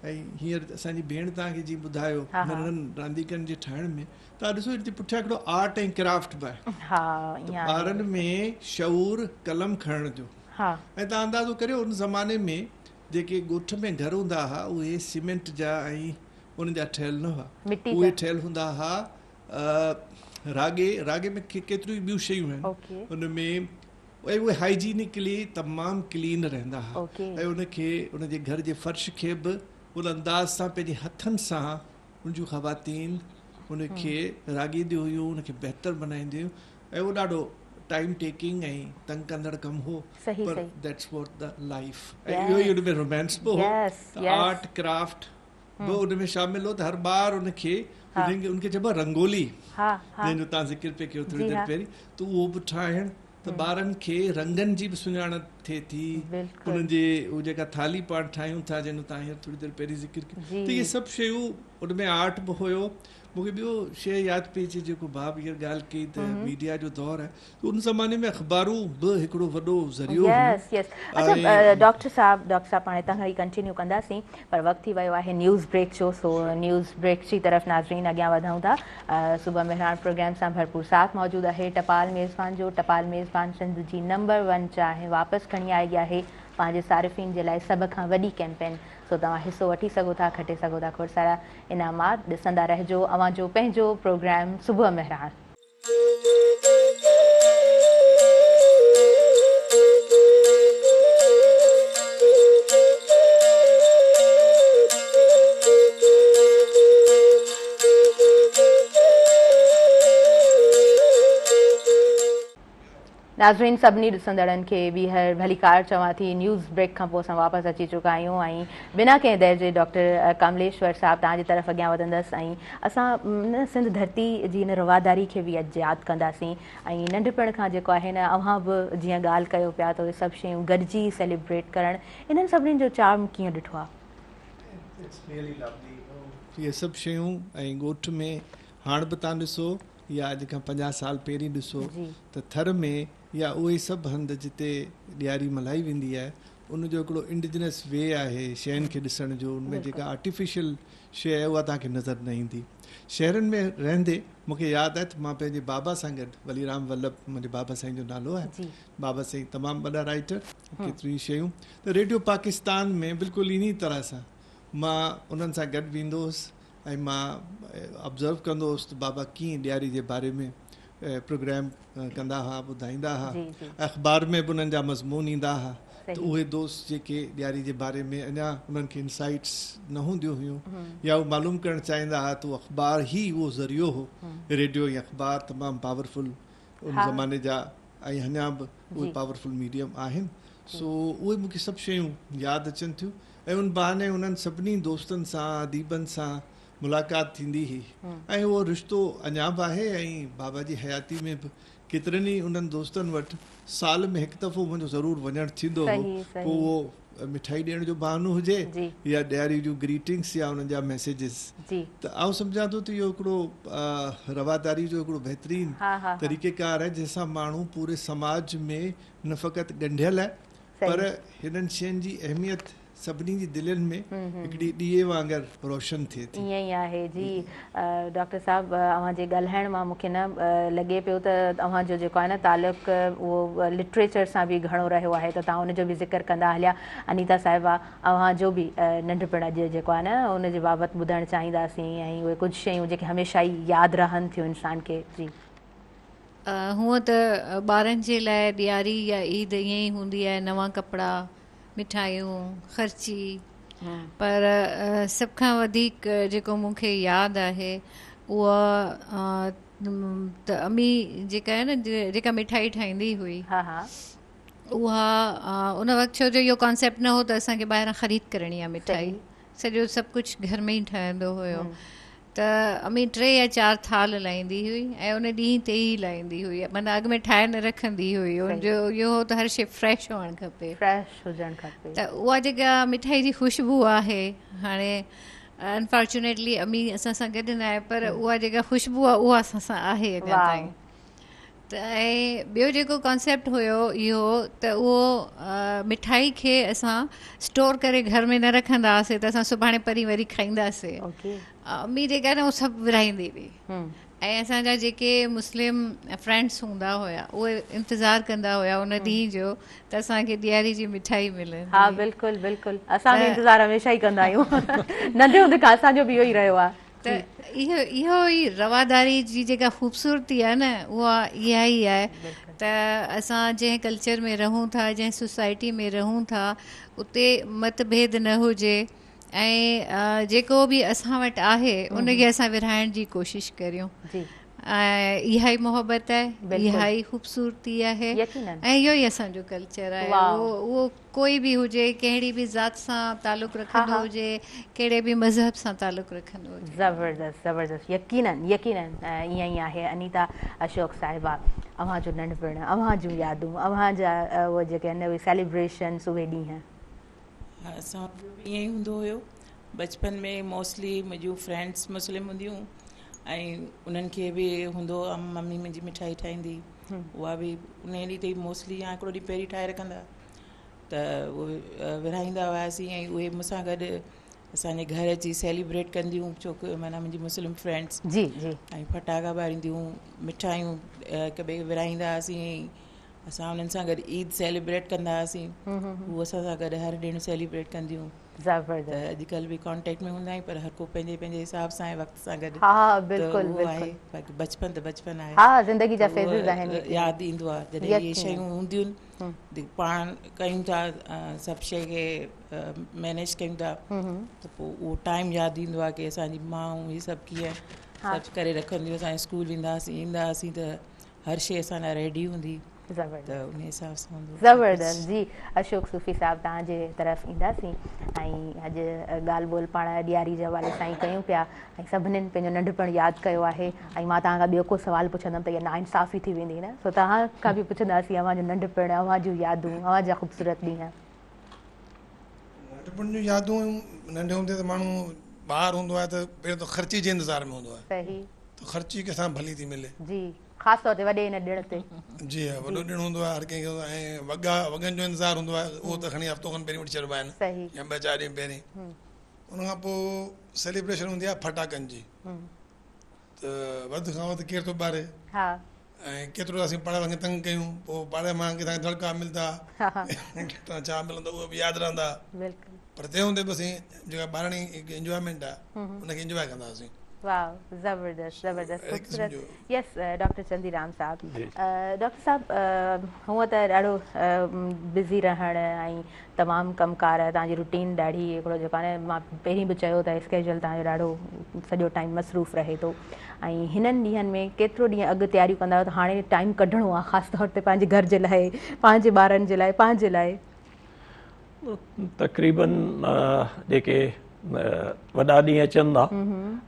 ۽ هينئر اسان جي ڀيڻ توهان کي جيئن ٻڌايو ننڍڙن رانديڪن جي ٺاهڻ ۾ توهان ڏسو هتي پٺيان هڪڙو آرٽ ۽ ڪرافٽ به آهي ته ٻارن ۾ شعور قلم کڻڻ جو ۽ توهان اندازو ڪريو ان زماني ۾ جيڪي ڳوٺ ۾ گهر هوندا ها اهي سيمينٽ جا ۽ ان جا ٺهيل نه هئا اهي ٺهيل هوندا ها راڳي راڳي ۾ ڪيتريون ٻيون شيون آهن ان ۾ ۽ اهي هائيجينڪلي تمام ڪلين رهندا ها ۽ ان کي ان جي گهر جي فرش کي به ان انداز سان پنهنجي هٿن سان ان جون خواتين ان کي راڳينديون هيون ان کي بهتر بنائينديون هيون ۽ اهو ڏاڍو ٽائيم ٽيڪنگ ۽ تنگ ڪندڙ ڪم هو پر that's what the life ۽ اهو ئي ان ۾ رومانس به هو ته آرٽ ڪرافٽ به ان ۾ شامل هو ته هر ٻار ان کي ان کي چئبو آهي رنگولي جنهن جو توهان ذڪر پئي ڪيو ٿوري دير پهرين ته اهو به ٺاهڻ ته ٻارن کي رنگن جي به سڃاڻپ ٿئي ٿي انهن جي هو جيڪا ٿالهي پاڻ ٺاهيون ٿا جنهن جو توهان هينئر ٿوري دير پهرين ذڪر ڪيو ته اهي سڀ شيون ان ۾ آرٽ به هيو. مون کي ٻيو شيء ياد پئي اچي جيڪو ڀاء هينئر ڳالهه ڪئي ته ميڊيا جو دور آهي ته ان زماني ۾ اخبارون به هڪڙو وڏو ذريعو هيون. يس يس اڇا ڊاڪٽر صاحب ڊاڪٽر صاحب پاڻ هتان کان ئي ڪنٽينيو ڪنداسين پر وقت ٿي ويو آهي نيوز بريڪ جو سو نيوز بريڪ جي طرف ناظرين اڳيان وڌون ٿا صبح مهراڻ پروگرام سان ڀرپور ساٿ موجود آهي ٽپال ميزبان جو ٽپال ميزبان سنڌ جي نمبر ون چانهه واپس کڻي آئي آهي پنهنجي صارفين جي لاء سڀ کان وڏي ڪيمپين سو توهان حصو وٺي سگهو ٿا کٽي سگهو ٿا کوڙ سارا انعامات ڏسندا رهجو اوهان جو پنهنجو پروگرام صبح مهراڻ. ناظرين سڀني ڏسندڙن کي ٻيهر ڀليڪار چوان ٿي نيوز بريڪ کان پوء اسان واپس اچي چڪا آهيون ۽ بنا ڪنهن دير جي ڊاڪٽر ڪمليشور صاحب توهان جي طرف اڳيان وڌندس ۽ اسان سنڌ ڌرتي جي ان رواداري کي به اڄ ياد ڪنداسين ۽ ننڍپڻ کان جيڪو آهي نه اوهان به جيئن ڳالهه ڪيو پيا ته اهي سڀ شيون گڏجي سيليبريٽ ڪرڻ انهن سڀني جو چارم ڪيئن ڏٺو آهي؟ It's really lovely اهي سڀ شيون ۽ ڳوٺ ۾ هاڻ به توهان ڏسو يا اڄ کان 50 سال پهرين ڏسو ته ٿر ۾ يا اهي سڀ هنڌ جتي ڏياري ملهائي ويندي آهي ان جو هڪڙو انڊيجنس وي آهي شين کي ڏسڻ جو ان ۾ جيڪا آرٽيفيشل شيء آهي اها توهان کي نظر نه ايندي. شهرن ۾ رهندي مون کي ياد آهي ته مان پنهنجي بابا سان گڏ ولي رام ولڀ منهنجي بابا سائين جو نالو آهي بابا سائين تمام وڏا رائيٽر ڪيتريون ئي شيون ته ريڊيو پاڪستان ۾ بلڪل انهي طرح سان مان انهن سان گڏ ويندو هوس ۽ مان آبزرو ڪندو هوس ته بابا ڪيئن ڏياري جي باري ۾ پروگرام ڪندا هئا ٻڌائيندا هئا اخبار ۾ به انهن جا مضمون ايندا هئا ته اهي دوست جيڪي ڏياري جي باري ۾ اڃا انهن کي انسائيٽس نه هونديون هيون يا هو معلوم ڪرڻ چاهيندا هئا ته اخبار ئي اهو ذريعو هو ريڊيو ۽ اخبار تمام پاورفل ان زماني جا ۽ اڃا به اهي پاورفل ميڊيم آهن سو اهي مون کي سڀ شيون ياد اچن ٿيون ۽ ان بهاني انهن سڀني دوستن سان اديبن سان ملاقات ٿيندي هئي ۽ اهو رشتو اڃا به آهي ۽ بابا جي حياتي ۾ به ڪيترن ئي انهن دوستن وٽ سال ۾ هڪ دفعو منهنجو ضرور وڃڻ ٿيندو هو پوء اهو مٺائي ڏيڻ جو بهانو هجي يا ڏياري جون گريٽنگس يا انهن جا ميسيجز ته آئون سمجهان ٿو ته اهو هڪڙو رواداري جو هڪڙو بهترين طريقيڪار آهي جنهن سان ماڻهو پوري سماج ۾ نه فقط ڳنڍيل آهي پر هنن شين جي اهميت سڀني جي دلين ۾ هڪڙي ڏيئي وانگر روشن ٿئي ٿي. ائين ئي آهي جي ڊاڪٽر صاحب اوهان جي ڳالهائڻ مان مون کي نه لڳي پيو ته اوهان جو جيڪو آهي نه تعلق اهو لٽريچر سان به گهڻو رهيو آهي ته توهان ان جو به ذڪر ڪندا هليا انيتا صاحبه اوهان جو به ننڍپڻ اڄ جيڪو آهي نه ان جي بابت ٻڌڻ چاهينداسين ۽ اهي ڪجهه شيون جيڪي هميشه ئي ياد رهن ٿيون انسان کي جي. هونء ته ٻارن جي لاء ڏياري يا عيد ائين ئي هوندي آهي نوان ڪپڙا، مٺايون، خرچي پر سڀ کان وڌيڪ جيڪو مون کي ياد آهي اها ته امي جيڪا آهي نه جيڪا مٺائي ٺاهيندي هئي اها ان وقت ڇو جو اهو ڪانسيپٽ نه هو ته اسان کي ٻاهران خريد ڪرڻي آهي مٺائي سڄو سڀ ڪجهه گهر ۾ ئي ٺهندو هيو ته امي ٽي يا چار ٿالهه لائيندي هئي ۽ ان ڏينهن تي ئي لائيندي هئي معنيٰ اڳ ۾ ٺاهي نه رکندي هئي ان جو اهو هو ته هر شيء فريش هئڻ کپي فريش هجڻ کپي ته اها جيڪا مٺائي جي خوشبو آهي هاڻي انفارچونيٽلي امي اسان سان گڏ نه آهي پر اها جيڪا خوشبو آهي اها اسان سان آهي اڃا تائين ته ۽ ٻيو جيڪو ڪانسيپٽ هيو اهو ته اهو مٺائي کي اسان اسٽور ڪري گهر ۾ نه رکندا هئاسي ته اسان سڀاڻي پرين وري کائينداسي امي جيڪا نه اهو سڀ ورهائيندي هئي ۽ اسان جا جيڪي مسلم فرينڊس هوندا هيا اهي انتظار ڪندا هيا ان ڏينهن جو ته اسان کي ڏياري جي مٺائي ملندي. ها بلڪل بلڪل اسان به انتظار هميشه ئي ڪندا آهيون ننڍي هوندي کان اسان جو به اهو ئي رهيو آهي. ته اهو اهو ئي رواداري جي جيڪا خوبصورتي آهي نه اها اها ئي آهي ته اسان جنهن ڪلچر ۾ رهون ٿا جنهن سوسائٽي ۾ رهون ٿا اتي مت ڀيد نه هجي ۽ جيڪو به اسان وٽ آهي ان کي اسان ورهائڻ جي ڪوشش ڪريون ۽ اها ئي محبت آهي اها ئي خوبصورتي آهي ۽ اهو ئي اسان جو ڪلچر آهي اهو ڪوئي به هجي، ڪهڙي به ذات سان تعلق رکندو هجي، ڪهڙي به مذهب سان تعلق رکندو هجي. زبردست زبردست يقينن يقينن ائين ئي آهي انيتا اشوڪ صاحبه. اوهان جو ننڍپڻ، اوهان جون يادون، اوهان جا اهي جيڪي آهن اهي سيليبريشنس اهي ڏينهن. ها اسان جو به ائين ئي هوندو هيو بچپن ۾ موسٽلي منهنجون فرينڊس مسلم هونديون ۽ انهن کي به هوندو هو ممي منهنجي مٺائي ٺاهيندي اها به ان ڏينهن تي موسٽلي يا هڪڙو ڏينهن پهرين ٺاهي رکندا ته اهي ورهائيندا هئاسين ۽ اهي مون سان گڏ اسان جي گهر اچي سيليبريٽ ڪنديون ڇو ڪه معنيٰ منهنجي مسلم فرينڊس جي جي ۽ ڦٽاڪا ٻارينديون مٺايون هڪ ٻئي کي ورهائيندا هئاسين ۽ اسان انهن سان گڏ عيد سيليبريٽ ڪندا هئاسين هو اسان سان گڏ هر ڏڻ سيليبريٽ ڪنديون زبردست ته اڄڪلهه به ڪانٽيڪٽ ۾ هوندا آهيون پر هر ڪو پنهنجي پنهنجي حساب سان ۽ وقت سان گڏ ها ها بلڪل بلڪل آهي باقي بچپن ته بچپن آهي ها زندگي جا فيزز آهن ياد ايندو آهي جڏهن اهي شيون هونديون پاڻ ڪيون ٿا سڀ شيء کي مينيج ڪيون ٿا ته پوء اهو ٽائيم ياد ايندو آهي ڪي اسان جي مائون هي سڀ ڪيئن سڀ ڪري رکنديون اسان اسڪول ويندا هئاسين ايندا هئاسين ته هر شيء اسان لاء ريڊي هوندي ته ان حساب سان هوندو زبردست جي اشوڪ صوفي صاحب توهان جي طرف اينداسين ۽ اڄ ڳالهه ٻولهه پاڻ ڏياري جي حوالي سان ئي ڪيون پيا ۽ سڀنين پنهنجو ننڍپڻ ياد ڪيو آهي ۽ مان توهان کان ٻيو ڪو سوال پڇندم ته اها ناانصافي ٿي ويندي نه سو توهان کان به پڇنداسين اوهان جو ننڍپڻ اوهان جون يادون اوهان جا خوبصورت ڏينهن. ننڍپڻ جون يادون ننڍي هوندي ته ماڻهو ٻار هوندو آهي ته پهريون ته خرچي جي انتظار ۾ هوندو آهي صحيح ته خرچي ڪٿان ڀلي ٿي ملي. جي خاص طور تي وڏي ان ڏڻ تي. جي ها وڏو ڏڻ هوندو آهي هر ڪنهن کي ۽ وڳا وڳن جو انتظار هوندو آهي اهو ته کڻي هفتو کن پهرين وٺي ڇڏبا آهن يا ٻه چار ڏينهن پهرين ان کان پوء سيليبريشن هوندي آهي ڦٽاڪن جي ته وڌ کان وڌ ڪير ٿو ٻاري ۽ ڪيترو اسين پاڙي وارن کي تنگ ڪيون پوء پاڙي مان ڪٿان دڙڪا ملدا ڪٿان ڇا ملندو اهو به ياد رهندا پر تنهن هوندي به اسين جيڪا ٻاراڻي هڪ انجوائمينٽ آهي ان کي انجواء ڪندا هئاسين. واو زبردست زبردست خوبصورت يس ڊاڪٽر چندي رام صاحب ڊاڪٽر صاحب هونء ته ڏاڍو بزي رهڻ ۽ تمام ڪم ڪار توهان جي روٽين ڏاڍي هڪڙو جيڪو آهي نه مان پهرين به چيو ته اسڪيجول توهان جو ڏاڍو سڄو ٽائيم مصروف رهي ٿو ۽ هنن ڏينهن ۾ ڪيترو ڏينهن اڳ تياريون ڪندا آهيو ته هاڻي ٽائيم ڪڍڻو آهي خاص طور تي پنهنجي گهر جي لاء پنهنجي ٻارن جي لاء پنهنجي لاء. تقريبن جيڪي وڏا ڏينهن اچن ٿا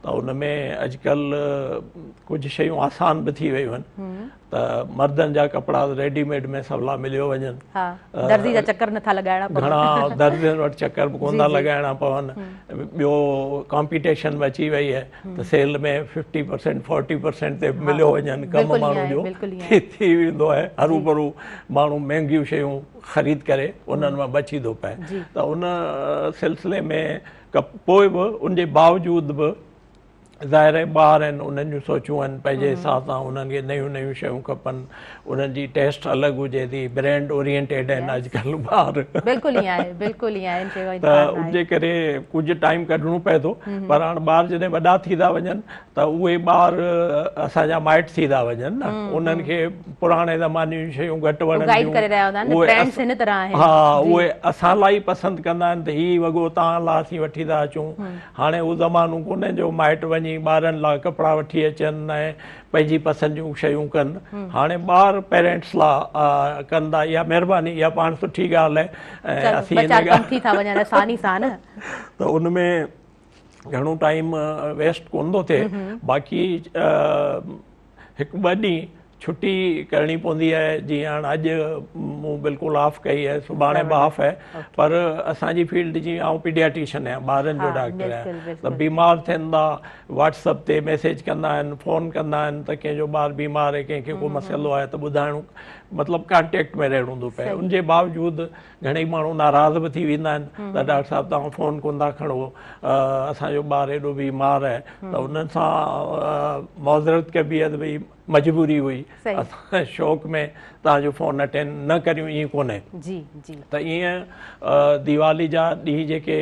ته ان ۾ اڄڪلهه ڪجهه شيون آسان به ٿي ويون آهن ته مردن جا ڪپڙا ريڊي ميڊ ۾ سولا مليو وڃن درزي جا چڪر نٿا لڳائڻا پون گهڻا درزين وٽ چڪر به ڪونه ٿا لڳائڻا پون ٻيو ڪامپيٽيشن به اچي وئي آهي ته سيل ۾ 50% 40% تي مليو وڃن ڪم ماڻهو جو ٿي ويندو آهي هرو ڀرو ماڻهو مهنگيون شيون خريد ڪري انهن مان بچي ٿو پئي ته ان سلسلي ۾ پوء به ان جي باوجود به ظاهر آهي ٻار آهن انهن جون سوچون آهن پنهنجي حساب سان انهن کي نيون نيون شيون کپن انهن جي ٽيسٽ الڳ هجي ٿي برينڊ اورينٽيڊ آهن اڄڪلهه ٻار بلڪل ائين آهي بلڪل ائين آهي ته ان جي ڪري ڪجهه ٽائيم ڪڍڻو پئي ٿو پر هاڻ ٻار جڏهن وڏا ٿي ٿا وڃن ته اهي ٻار اسان جا مائٽ ٿي ٿا وڃن نه انهن کي پراڻي زماني جون شيون گهٽ وڻن ٿيون ها اهي اسان لاء ئي پسند ڪندا آهن ته هي وڳو توهان لاء اسين وٺي ٿا اچون هاڻي اهو زمانو ڪونهي جو مائٽ وڃي ٻارن لاء ڪپڙا وٺي اچن ۽ پنهنجي پسند جون شيون ڪن هاڻي ٻار پيرنٽس لاء ڪن ٿا اها مهرباني اها پاڻ سٺي ڳالهه آهي ۽ اسين ته ان ۾ گهڻو ٽائيم ويسٽ ڪونه ٿو ٿئي باقي هڪ ٻه ڏينهن ڇٽي ڪرڻي پوندي آهي جيئن هاڻ اڄ مون بلڪل آف ڪئي آهي سڀاڻي به آف آهي پر اسان جي فيلڊ جي آئون پيڊياٽريشن آهيان ٻارن جو ڊاڪٽر آهيان ته بيمار ٿين ٿا واٽس اپ تي ميسيج ڪندا آهن فون ڪندا آهن ته ڪنهن جو ٻار بيمار آهي ڪنهن کي ڪو مسئلو آهي ته ٻڌائڻو مطلب ڪانٽيڪٽ ۾ رهڻو ٿو پئي ان جي باوجود گهڻئي ماڻهو ناراض به ٿي ويندا آهن ته ڊاڪٽر صاحب توهان فون ڪونه ٿا کڻو اسان جو ٻار ايڏو بيمار آهي ته انهن سان معذرت ڪبي آهي ته ڀئي مجبوري هئي اسان شوق ۾ توهان جو فون اٽينڊ نه ڪريون ائين ڪونهي جي جي ته ائين ديوالي جا ڏينهن جيڪي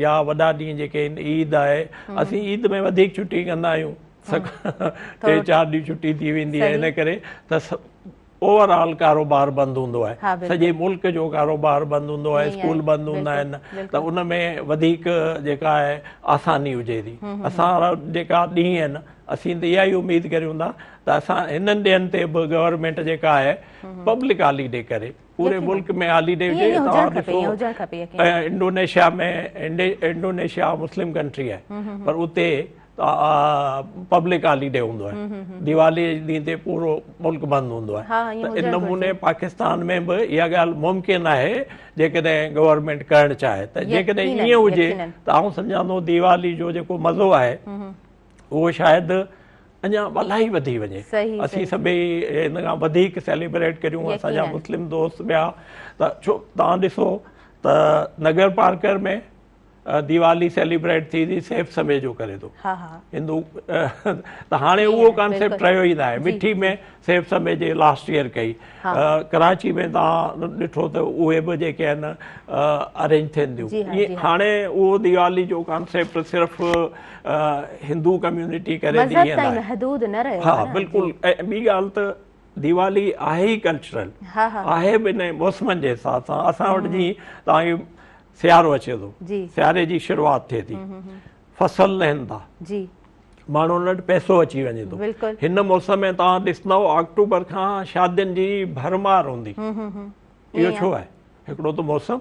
يا وڏا ڏينهن جيڪي آهن عيد آهي اسين عيد ۾ وڌيڪ ڇٽي ڪندا آهيون ٽي چار ڏينهن ڇٽي ٿي ويندي آهي ان ڪري ته اوور آل ڪاروبار بند هوندو آهي سڄي ملڪ جو ڪاروبار بند هوندو آهي اسڪول بند هوندا آهن ته ان ۾ وڌيڪ جيڪا آهي آساني هجي ٿي اسان وارا جيڪا ڏينهن آهن اسين ته اها ئي اميد ڪريون ٿا ته اسان هنن ڏينهن تي به گورنمينٽ جيڪا آهي پبلڪ هاليڊي ڪري پوري ملڪ ۾ هاليڊي هجي توهان ڏسو انڊونيشيا ۾ انڊونيشيا مسلم ڪنٽري آهي پر اتي پبلڪ هاليڊي هوندو آهي ديوالي جي ڏينهن تي پورو ملڪ بند هوندو آهي ته ان نموني پاڪستان ۾ به اها ڳالهه ممڪن آهي جيڪڏهن گورنمينٽ ڪرڻ چاهي ته جيڪڏهن ائين هجي ته آئون سمجهان ٿو ديوالي جو جيڪو مزو آهي اهو شايد اڃا الاهي وڌي وڃي اسين سڀئي ان کان وڌيڪ سيليبريٽ ڪريون اسان جا مسلم دوست ٻيا ته ڇو توهان ڏسو ته نگر پارڪر ۾ ديوالي سيليبريٽ ٿي ٿي سيف سميجو ڪري ٿو هندو ته هاڻي اهو ڪانسيپٽ رهيو ئي ناهي مٺي ۾ سيف سميجي لاسٽ ايئر ڪئي ڪراچي ۾ توهان ڏٺو ته اهي به جيڪي آهن ارينج ٿين ٿيون هاڻي اهو ديوالي جو ڪانسيپٽ صرف هندو ڪميونٽي ڪري ٿي ائين ناهي محدود نه رهيو ها بلڪل ۽ ٻي ڳالهه ته ديوالي آهي ئي ڪلچرل آهي به ان موسمن جي حساب سان اسان وٽ جيئن توهان کي سيارو اچي ٿو سياري جي شروعات ٿئي ٿي فصل لهن ٿا ماڻهن وٽ پئسو اچي وڃي ٿو هن موسم ۾ توهان ڏسندؤ آڪٽوبر کان شادين جي ڀرمار هوندي اهو ڇو آهي هڪڙو ته موسم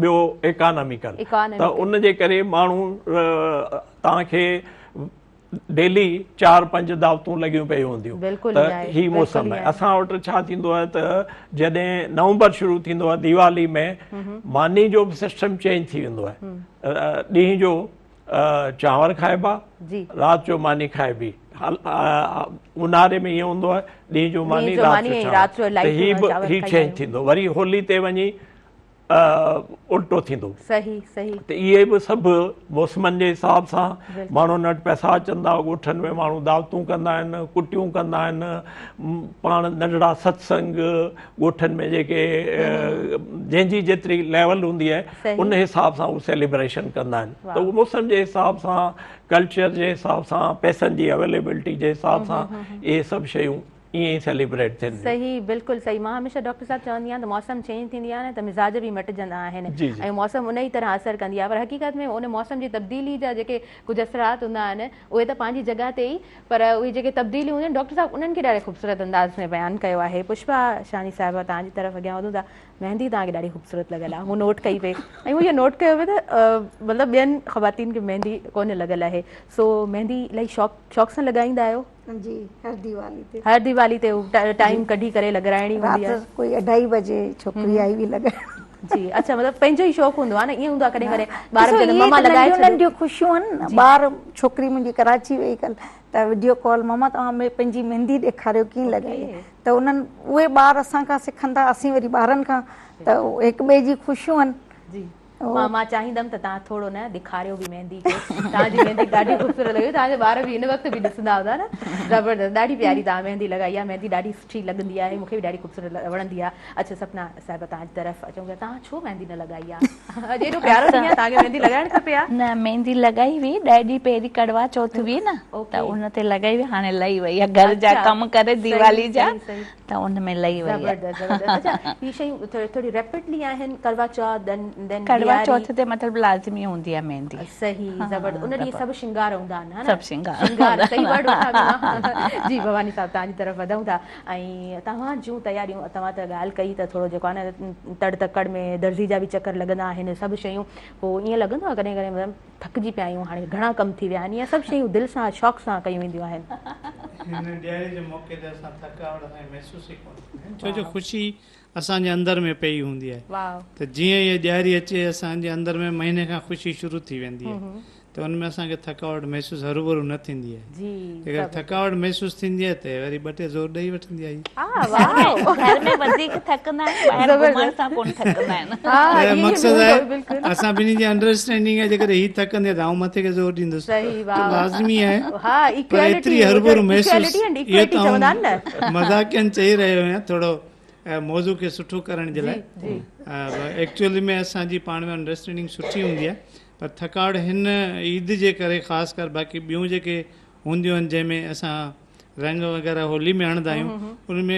ٻيو ايڪاناميڪل ته ان جي ڪري ماڻهو توهان کي ڊيلي چار پنج دعوتون لڳيون پيون هونديون ته هي موسم آهي اسان وٽ ڇا ٿيندو آهي ته جڏهن نومبر شروع ٿيندو آهي ديوالي ۾ ماني جو به سسٽم چينج ٿي ويندو آهي ڏينهن جو چانور کائبا رات جو ماني کائبي اونهاري ۾ ائين هوندو آهي ڏينهن جو ماني رات جو چانور ته هي به هي چينج ٿيندو وري هولي تي وڃي الٽو ٿيندو. صحيح صحيح. ته اهي به سڀ موسمن جي حساب سان ماڻهن وٽ پئسا اچن ٿا ڳوٺن ۾ ماڻهو دعوتون ڪندا آهن ڪٽيون ڪندا آهن پاڻ ننڍڙا ستسنگ ڳوٺن ۾ جيڪي جنهن جي جيتري ليول هوندي آهي ان حساب سان هو سيليبريشن ڪندا آهن ته اهو موسم جي حساب سان ڪلچر جي حساب سان پئسن جي اويليبلٽي جي حساب سان اهي سڀ شيون ائين ئي سيليبريٽ ٿين ٿيون. صحيح بلڪل صحيح مان هميشه ڊاڪٽر صاحب چوندي آهيان ته موسم چينج ٿيندي آهي نه ته مزاج به مٽجندا آهن ۽ موسم ان ئي طرح اثر ڪندي آهي پر حقيقت ۾ ان موسم جي تبديلي جا جيڪي ڪجهه اثرات هوندا آهن اهي ته پنهنجي جڳهه تي ئي پر اهي جيڪي تبديليون هونديون آهن ڊاڪٽر صاحب انهن کي ڏاڍي خوبصورت انداز ۾ بيان ڪيو آهي پشپا شاهاڻي صاحبه توهان جي طرف اڳيان وڌون ٿا مهندي توهان کي ڏاڍي خوبصورت لڳل آهي مون نوٽ ڪئي پئي ۽ مون اهو نوٽ ڪيو پئي ته مطلب ٻين خواتين کي مهندي ڪونه لڳل آهي سو مهندي الاهي شوق شوق سان لڳائيندا آهيو جي هر ديوالي تي هر ديوالي تي ٽائيم ڪڍي ڪري لڳرائڻي هوندي آهي رات ڪوئي اڍائي بجي ڇوڪري آئي هئي لڳائڻ جي اڇا مطلب پنهنجو ئي شوق هوندو آهي نه ائين هوندو آهي ڪڏهن ڪڏهن ٻار به چوندا ماما لڳائي ڇڏيو ننڍيون خوشيون آهن نه ٻار ڇوڪري منهنجي ڪراچي وئي ڪل ته وڊيو ڪال ماما توهان پنهنجي مهندي ڏيکاريو ڪيئن لڳائي ته انهن اهي ٻار اسان کان سکندا اسين وري ٻارن کان ته هڪ ٻئي جي خوشيون آهن جي مان مان چاهيندم ته توهان ٿورو نه ڏيکاريو به مهندي کي توهان جي مهندي ڏاڍي خوبصورت لڳي توهان جا ٻار به هن وقت به ڏسندا هوندا نه زبردست ڏاڍي پياري توهان مهندي لڳائي آهي مهندي ڏاڍي سٺي لڳندي آهي مون کي به ڏاڍي خوبصورت وڻندي آهي اڇا سپنا صاحبه توهان جي طرف اچون پيا توهان ڇو مهندي نه لڳائي آهي اڄ ايڏو پيارو ڏينهن آهي توهان کي مهندي لڳائڻ کپي ها نه مهندي لڳائي هئي ڏهه ڏينهن پهرين ڪڙوا چوٿ هئي نه ته ان تي لڳائي هئي هاڻي لهي وئي آهي گهر جا ڪم ڪري ديوالي جا ته ان ۾ لهي وئي آهي. زبردست زبردست اڇا هي شيون ٿوري ٿوري ريپڊلي آهن ڪروا چوٿ دين دين ڪڙوا چوٿ تي مطلب لازمي هوندي آهي مهندي. صحيح زبردست ان ڏينهن سڀ شنگار هوندا آهن ها نه سڀ شنگار شنگار صحيح ورڊ وٺان پئي مان جي ڀواني صاحب توهان جي طرف وڌون ٿا ۽ توهان جون تياريون توهان ته ڳالهه ڪئي ته ٿورو جيڪو آهي نه تڙ تڪڙ ۾ درزي جا به چڪر لڳندا آهن سڀ شيون پوء ائين لڳندو آهي ڪڏهن ڪڏهن مطلب ٿڪجي پيا آهيون هاڻي گهڻا ڪم ٿي ويا آهن يا سڀ شيون دل سان شوق سان ڪيون وينديون آهن. هن ڏياري جي موقعي تي اسان ٿڪاوٽ اسان کي محسوس ئي ڪونه ٿيندي آهي ڇو جو خوشي اسان جي اندر ۾ پئي هوندي آهي ته جيئن ئي ڏياري اچي اسان جي اندر ۾ مهيني کان خوشي شروع ٿي ويندي آهي ته ان ۾ اسان کي ٿڪاوٽ محسوس هروڀرو نه ٿيندي آهي. جيڪڏهن ٿڪاوٽ محسوس ٿيندي آهي ته وري ٻه ٽي زور ڏئي وٺندي آهي. گهر ۾ وڌيڪ ٿڪندا آهن ٻاهر گهمڻ سان ڪونه ٿڪندا آهن. ته مقصد آهي اسان ٻنهي جي انڊراسٽينڊنگ آهي جيڪڏهن هي ٿڪندي ته آئون مٿي کي زور ڏيندس ته لازمي آهي پر ايتري هروڀرو محسوس اهو ته آئون مذاقين چئي رهيو آهيان ٿورو موضوع کي سٺو ڪرڻ جي لاء ايڪچوئلي ۾ اسان جي پاڻ ۾ انڊراسٽينڊنگ سٺي هوندي آهي پر ٿڪاوٽ هن عيد جي ڪري خاص ڪر باقي ٻيون جيڪي هونديون آهن جنهن ۾ اسان رنگ وغيره هولي ۾ هڻندا آهيون ان ۾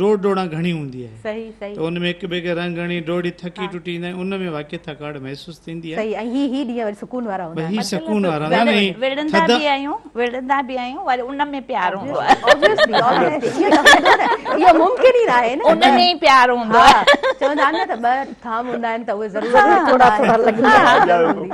ڊوڙ ڊوڙان گهڻي هوندي آهي صحيح صحيح ته ان ۾ هڪ ٻئي کي رنگ هڻي ڊوڙي ٿڪي ٽٽي ايندا آهيون ان ۾ واقعي ٿڪاوٽ محسوس ٿيندي آهي صحيح ۽ هي هي ڏينهن وري سڪون وارا هوندا آهن هي سڪون وارا هوندا آهن ۽ وڙهندا به آهيون وڙهندا به آهيون وري ان ۾ پيار هوندو آهي آبويسلي آبويسلي اهو ته هوندو نه اهو ممڪن ئي ناهي نه ان ۾ ئي پيار هوندو آهي چوندا آهن نه ته ٻه ٿام هوندا آهن ته اهي ضرور ٿورا ٿورا لڳندا آهن.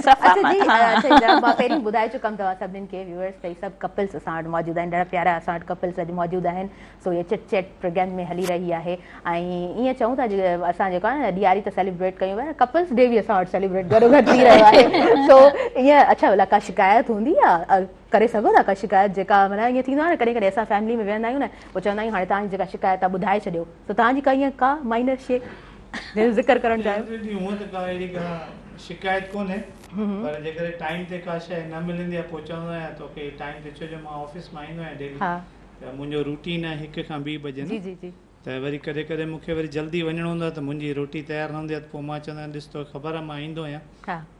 صفا اڇا جي اڇا ذرا مان پهرين ٻڌائي چڪم توهان سڀنين کي ويوئرس ته هي سڀ ڪپلس اسان وٽ موجود آهن ڏاڍا پيارا اسان وٽ ڪپلس اڄ موجود آهن سو هي چٽ چيٽ پروگرام ۾ هلي رهي آهي ۽ ائين چئون ٿا اسان جيڪو آهي نه ڏياري ته سيليبريٽ ڪيون پيا ڪپلس ڊي به اسان وٽ سيليبريٽ گڏو گڏ ٿي رهيو آهي سو ائين اڇا ڀلا ڪا شڪايت هوندي آ ڪري سگهو ٿا ڪا شڪايت جيڪا معنيٰ ائين ٿيندو آهي نه ڪڏهن ڪڏهن اسان فيملي ۾ ويهندا آهيون نه پوء چوندا آهيون هاڻي توهان جي جيڪا شڪايت آهي ٻڌائي ڇڏيو سو توهان جي ڪا ائين ڪا مائنر شي جنهن جو ذڪر ڪرڻ چاهيو. جنرلي هونء ته ڪا اهڙي ڪا شڪايت ڪونهي پر جيڪڏهن ٽائيم تي ڪا شيء نه ملندي آهي پوء چوندو آهيان توکي ٽائيم تي ڇو جو مان آفيس مان ايندو آهيان ڊيلي ته منهنجو روٽين آهي هڪ کان ٻي بجي نه ته وري ڪڏهن ڪڏهن مون کي وري جلدي وڃڻو هوندو آهي ته منهنجي روٽي تيار نه هوندي آهي ته پوء مان چوندو آهيان ڏس توکي خبر آهي مان ايندو آهيان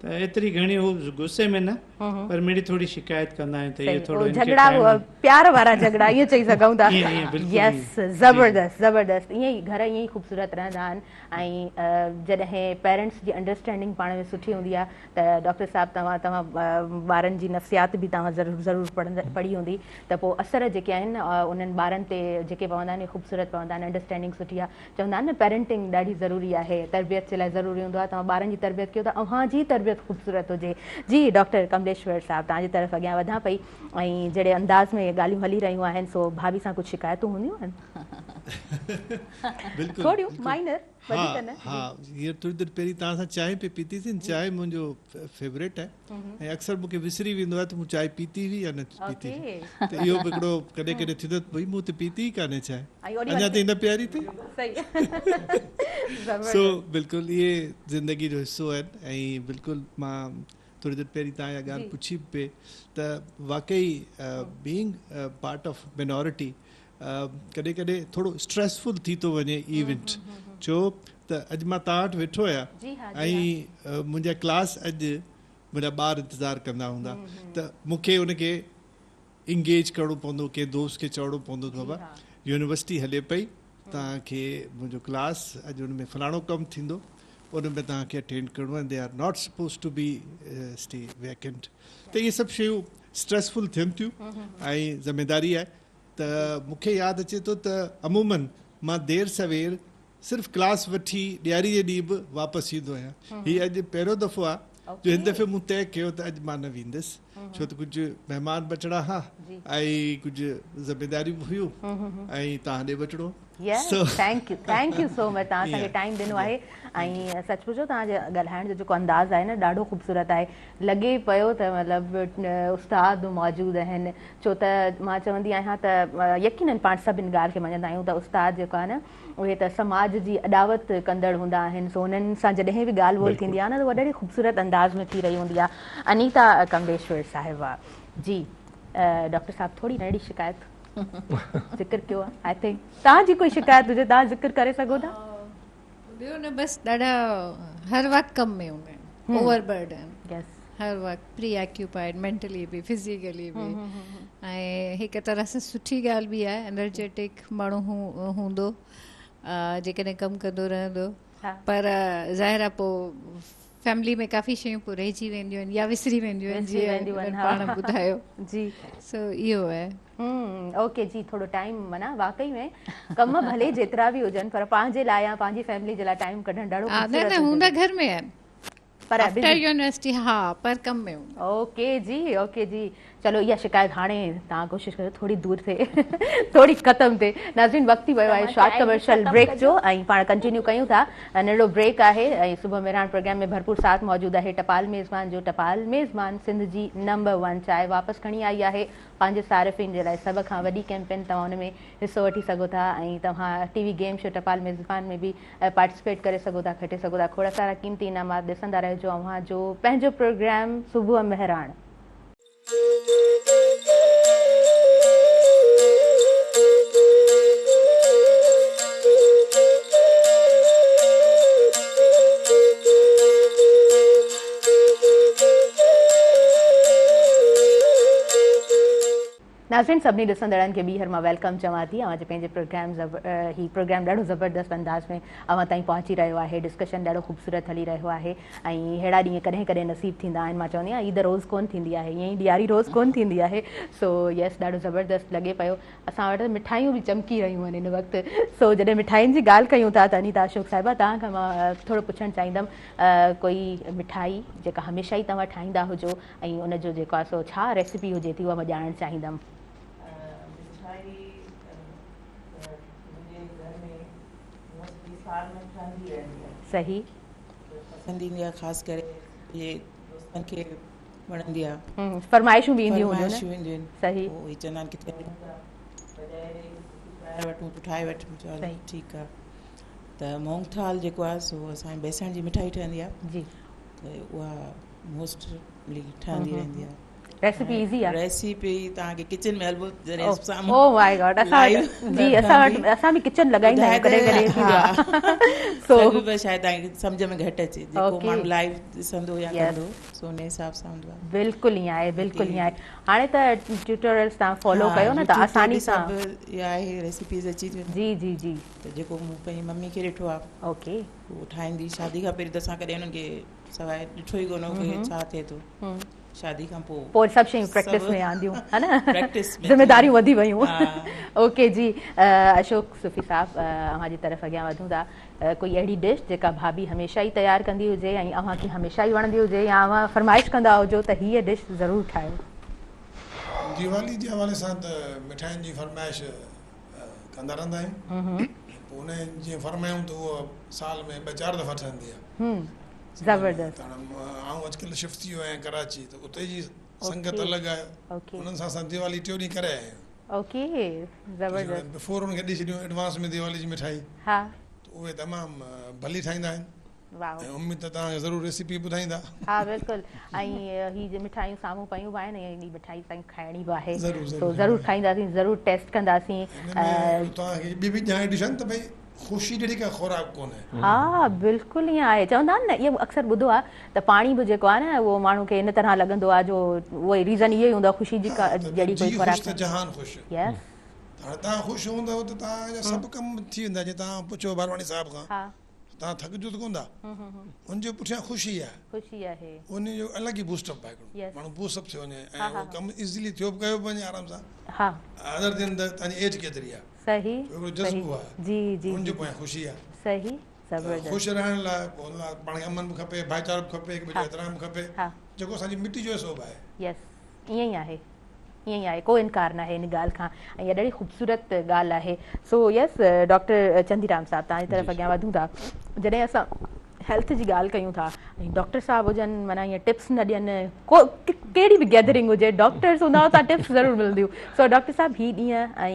ته ايتري گهڻي هو غصي ۾ نه پر مڙئي ٿوري شڪايت ڪندا آهيون ته اهو ٿورو هن کي جهڳڙا پيار وارا جهڳڙا ائين چئي سگهون ٿا. يس زبردست زبردست ائين ئي گهر ائين ئي خوبصورت رهندا آهن ۽ جڏهن پيرنٽس جي انڊرسٽينڊنگ پاڻ ۾ سٺي هوندي آهي ته ڊاڪٽر صاحب توهان توهان ٻارن جي نفسيات به توهان ضرور ضرور پڙهي هوندي ته پوء اثر جيڪي آهن نه انهن ٻارن تي جيڪي پوندا آهن اهي خوبصورت پوندا آهن انڊرسٽينڊنگ سٺي آهي چوندا آهن نه پيرنٽنگ ڏاڍي ضروري آهي تربيت جي لاء ضروري هوندو آهي توهان ٻارن جي تربيت ڪيو ته اوهان جي تربيت خوبصورت هجي جي ڊاڪٽر ڪمليشور صاحب توهان جي طرف اڳيان وڌان پئي ۽ جهڙي انداز ۾ ڳالهيون هلي رهيون آهن سو ڀاڀي سان ڪجهه شڪايتون هونديون آهن بلڪل ٿوريون مائنر ها ها هينئر ٿوري دير پهرين توهان سان چانهه پئي پيتيسين چانهه منهنجو فيوريٽ آهي ۽ اڪثر مون کي وسري ويندو آهي ته مون چانهه پيتي هئي يا نه پيتي هئي ته اهو به هڪڙو ڪڏهن ڪڏهن ٿيندو آهي ته ڀئي مون ته پيتي ئي ڪانهي چانهه اڃا تائين نه پياري اٿئي سو بلڪل اهي زندگي جو حصو آهن ۽ بلڪل مان ٿوري دير پهرين توهان اها ڳالهه پڇي به پئي ته واقعي بينگ پارٽ آف مينارٽي ڪڏهن ڪڏهن ٿورو اسٽريسفل ٿي ٿو وڃي ايونٽ ڇو ته اڄ مان توهان وٽ ويٺو آهيان ۽ منهنجا ڪلاس اڄ منهنجا ٻار انتظار ڪندا هوندا ته مون کي ان کي انگيج ڪرڻو پوندو ڪنهن دوست کي چوڻو پوندو ته بابا يونيورسٽي هلي پئي توهان کي منهنجو ڪلاس اڄ ان ۾ فلاڻو ڪم ٿيندو ان ۾ توهان کي اٽينڊ ڪرڻو آهي they are not suppose to be stay vacant ته اهي سڀ شيون اسٽريسفل ٿين ٿيون ۽ ذميداري آهي ته مون کي ياد اچي ٿو ته عموماً مان دير سوير صرف ڪلاس وٺي ڏياري جي ڏينهن به واپس ايندو آهيان. هي اڄ پهريون دفعو آهي جو هن دفعي مون طئي ڪيو ته اڄ مان نه ويندس ڇو ته ڪجهه مهمان به اچڻا ها ۽ ڪجهه ذميداريون به هيون ۽ توهان ڏي به اچڻو هو. Yes thank you thank you so much توهان اسان کي ٽائيم ڏنو آهي ۽ سچ پڇو توهان جي ڳالهائڻ جو جيڪو انداز آهي نه ڏاڍو خوبصورت آهي لڳي پيو ته مطلب استاد موجود آهن ڇو ته مان چوندي آهيان ته يقينن پاڻ سڀ ان ڳالهه کي مڃندا آهيون ته استاد جيڪو آهي نه اهي ته سماج جي اڏاوت ڪندڙ هوندا آهن سو انهن سان جڏهن به ڳالهه ٻولهه ٿيندي آهي نه ته اها ڏاڍي خوبصورت انداز ۾ ٿي رهي هوندي آهي انيتا ڪمليشور صاحبه جي ڊاڪٽر صاحب ٿوري ننڍڙي شڪايت ذڪر ڪيو آهي I think توهان جي ڪوئي شڪايت هجي توهان ذڪر ڪري سگهو ٿا. ٻيو نه بس ڏاڍا هر وقت ڪم ۾ هوندا آهن اوور برڊن هر وقت پري آڪيوپائيڊ مينٽلي به فزيڪلي به ۽ هڪ طرح سان سٺي ڳالهه به آهي انرجيٽڪ ماڻهو هوندو جيڪڏهن ڪم ڪندو رهندو پر ظاهر آهي پوء فيملي ۾ ڪافي شيون پوء رهجي وينديون آهن يا وسري وينديون آهن جيئن پاڻ ٻڌايو جي سو اهو آهي. اوڪي جي ٿورو ٽائيم معنيٰ واقعي ۾ ڪم ڀلي جيترا به هجن پر پنهنجي لاء يا پنهنجي فيملي جي لاء ٽائيم ڪڍڻ ڏاڍو خوبصورت نه نه هوندا گهر ۾ آهن پر آفٽر يونيورسٽي ها پر ڪم ۾ هوندا. اوڪي جي اوڪي جي چلو اها شڪايت هاڻي توهان ڪوشش ڪيو ٿوري دور ٿئي ٿوري ختم ٿئي ناظرين وقت ٿي ويو آهي شارٽ ڪمرشل بريڪ جو ۽ پاڻ ڪنٽينيو ڪيون ٿا ننڍڙو بريڪ آهي ۽ صبح مهراڻ پروگرام ۾ ڀرپور ساٿ موجود آهي ٽپال ميزبان جو ٽپال ميزبان سنڌ جي نمبر 1 چانهه واپس کڻي آئي آهي پنهنجي صارفين جي لاء سڀ کان وڏي ڪيمپين توهان ان ۾ حصو وٺي سگهو ٿا ۽ توهان ٽي وي گيم شو ٽپال ميزبان ۾ به پارٽيسپيٽ ڪري سگهو ٿا کٽي سگهو ٿا کوڙ سارا قيمتي انعامات ڏسندا رهجو اوهان جو پنهنجو پروگرام صبح مهراڻ. ناظرين سڀني ڏسندڙن کي ٻيهر مان welcome چوان ٿي اوهان جي پنهنجي پروگرام هي پروگرام ڏاڍو زبردست انداز ۾ اوهان تائين پهچي رهيو آهي ڊسڪشن ڏاڍو خوبصورت هلي رهيو آهي ۽ ههڙا ڏينهن ڪڏهن ڪڏهن نصيب ٿيندا آهن مان چوندي آهيان عيد روز ڪون ٿيندي آهي ائين ئي ڏياري روز ڪون ٿيندي آهي سو يس ڏاڍو زبردست لڳي پيو اسان وٽ مٺايون به چمڪي رهيون آهن هن وقت سو جڏهن مٺاين جي ڳالهه ڪيون ٿا ته انيتا اشوڪ صاحبه توهان کان مان ٿورو پڇڻ چاهيندم ڪوئي مٺائي جيڪا هميشه ئي توهان ٺاهيندا هجو ۽ ان جو جيڪو آهي سو ڇا ريسيپي هجي ٿي اها مان ڄاڻڻ چاهيندم. مٺائي ته منهنجي گهر ۾ موسٽلي سال ۾ ٺهندي رهندي آهي. صحيح. پسند ايندي آهي خاص ڪري منهنجي دوستن کي وڻندي آهي. فرمائشون به اينديون هونديون نه. فرمائشون اينديون آهن. صحيح. پوء اهي چوندا آهن ڪٿي وڃون ٿا بجاء ڪجهه ٻاهر وٺون تون ٺاهي وٺ. مون چيو ٺيڪ آهي ته مونگ ٿال جيڪو آهي سو اسان جي بيسڻ جي مٺائي ٺهندي آهي. جي. ته اها موسٽلي ٺهندي رهندي آهي. ريسيپي ايزي آهي. ريسيپي توهان کي ڪچن ۾ هلبو جڏهن سامهون او ماء گاڊ اسان جي اسان وٽ اسان به ڪچن لڳائيندا آهيون ڪڏهن ڪڏهن ٿيندو آهي سو به شايد توهان کي سمجهه ۾ گهٽ اچي جيڪو ماڻهو لائيو ڏسندو يا ڪندو سو ان حساب سان هوندو آهي. بلڪل ائين آهي بلڪل ائين آهي هاڻي ته ٽيوٽوريلز توهان فالو ڪيو نه ته آساني سان سڀ اها آهي ريسيپيز اچي ٿي وڃن. جي جي جي ته جيڪو مون پنهنجي ممي کي ڏٺو آهي اوڪي هو ٺاهيندي شادي کان پهرين ته اسان ڪڏهن انهن کي سواء ڏٺو ئي ڪونه هو ڪي ڇا ٿئي ٿو شادي کان پوء پوء سڀ شيون پريڪٽس ۾ آنديون ها نه پريڪٽس ۾ ذميداريون وڌي ويون اوڪي جي اشوڪ صوفي صاحب اوهان جي طرف اڳيان وڌون ٿا ڪوئي اهڙي ڊش جيڪا ڀاڀي هميشه ئي تيار ڪندي هجي ۽ اوهان کي هميشه ئي وڻندي هجي يا اوهان فرمائش ڪندا هجو ته هيء ڊش ضرور ٺاهيو. ديوالي جي حوالي سان ته مٺاين جي فرمائش ڪندا رهندا آهيون پوء ان جيئن فرمايون ته اهو سال ۾ ٻه چار دفعا ٺهندي آهي. زبردست. آئون اڄڪلهه شفٽ ٿي ويو آهيان ڪراچي ته اتي جي سنگت الڳ آهي انهن سان اسان ديوالي ٽيون ڏينهن ڪري آيا آهيون. اوڪي زبردست. بفور انهن کي ڏئي ڇڏيون ايڊوانس ۾ ديوالي جي مٺائي ها ته اهي تمام ڀلي ٺاهيندا آهن. واو. ۽ اميد ته توهان کي ضرور ريسيپي ٻڌائيندا. ها بلڪل ۽ هي جي مٺايون سامهون پيون به آهن ۽ هي مٺائي اسان کي کائڻي به آهي سو ضرور کائينداسين ضرور ٽيسٽ ڪنداسين. هن ۾ توهان کي ٻي به ڄاڻ ڏيان ته ڀئي خوشي جهڙي ڪا خوراڪ ڪونهي. ها بلڪل ائين آهي چوندا آهن نه اهو اڪثر ٻڌو آهي ته پاڻي به جيڪو آهي نه اهو ماڻهو کي ان طرح لڳندو آهي جو اهو ئي ريزن اهو ئي هوندو آهي خوشي جي ڪا جهڙي ڪوئي جي خوراڪ خوش ته جهان خوش. يس. هاڻي توهان خوش هوندؤ ته توهان جا سڀ ڪم ٿي ويندا جيئن توهان پڇيو ڀارواڻي صاحب کان. ها. توهان ٿڪجو ته ڪونه ٿا. ان جي پٺيان خوشي آهي. خوشي آهي. ان جو الڳ ئي بوسٽ اپ آهي هڪڙو. ماڻهو بوسٽ اپ ٿيو وڃي ۽ اهو ڪم ايزلي ٿيو به ڪيو به وڃي آرام سان. ها. ادر دين ته توهان جي ايج ڪيتري آهي. صحيح. هڪڙو جذبو آهي. جي جي. ان جي پويان خوشي آهي. صحيح زبردست. خوش رهڻ لاء پوء ان لاء پاڻ کي امن به کپي، ڀائيچارو به کپي، هڪ ٻئي جو احترام به کپي. جيڪو اسان جي مٽي جو حصو به آهي. يس ائين ئي آهي. ائين ئي آهي ڪو انڪار ناهي ان ڳالهه کان ۽ اها ڏاڍي خوبصورت ڳالهه آهي سو يس ڊاڪٽر چندي رام صاحب توهان جي طرف اڳيان وڌون ٿا جڏهن اسان هيلٿ جي ڳالهه ڪيون ٿا ۽ ڊاڪٽر صاحب هجن معنيٰ ائين ٽپس نه ڏين ڪو ڪهڙي به گيدرنگ هجي ڊاڪٽرس هوندا اتان ٽپس ضرور ملنديون سو ڊاڪٽر صاحب هي ڏينهن ۽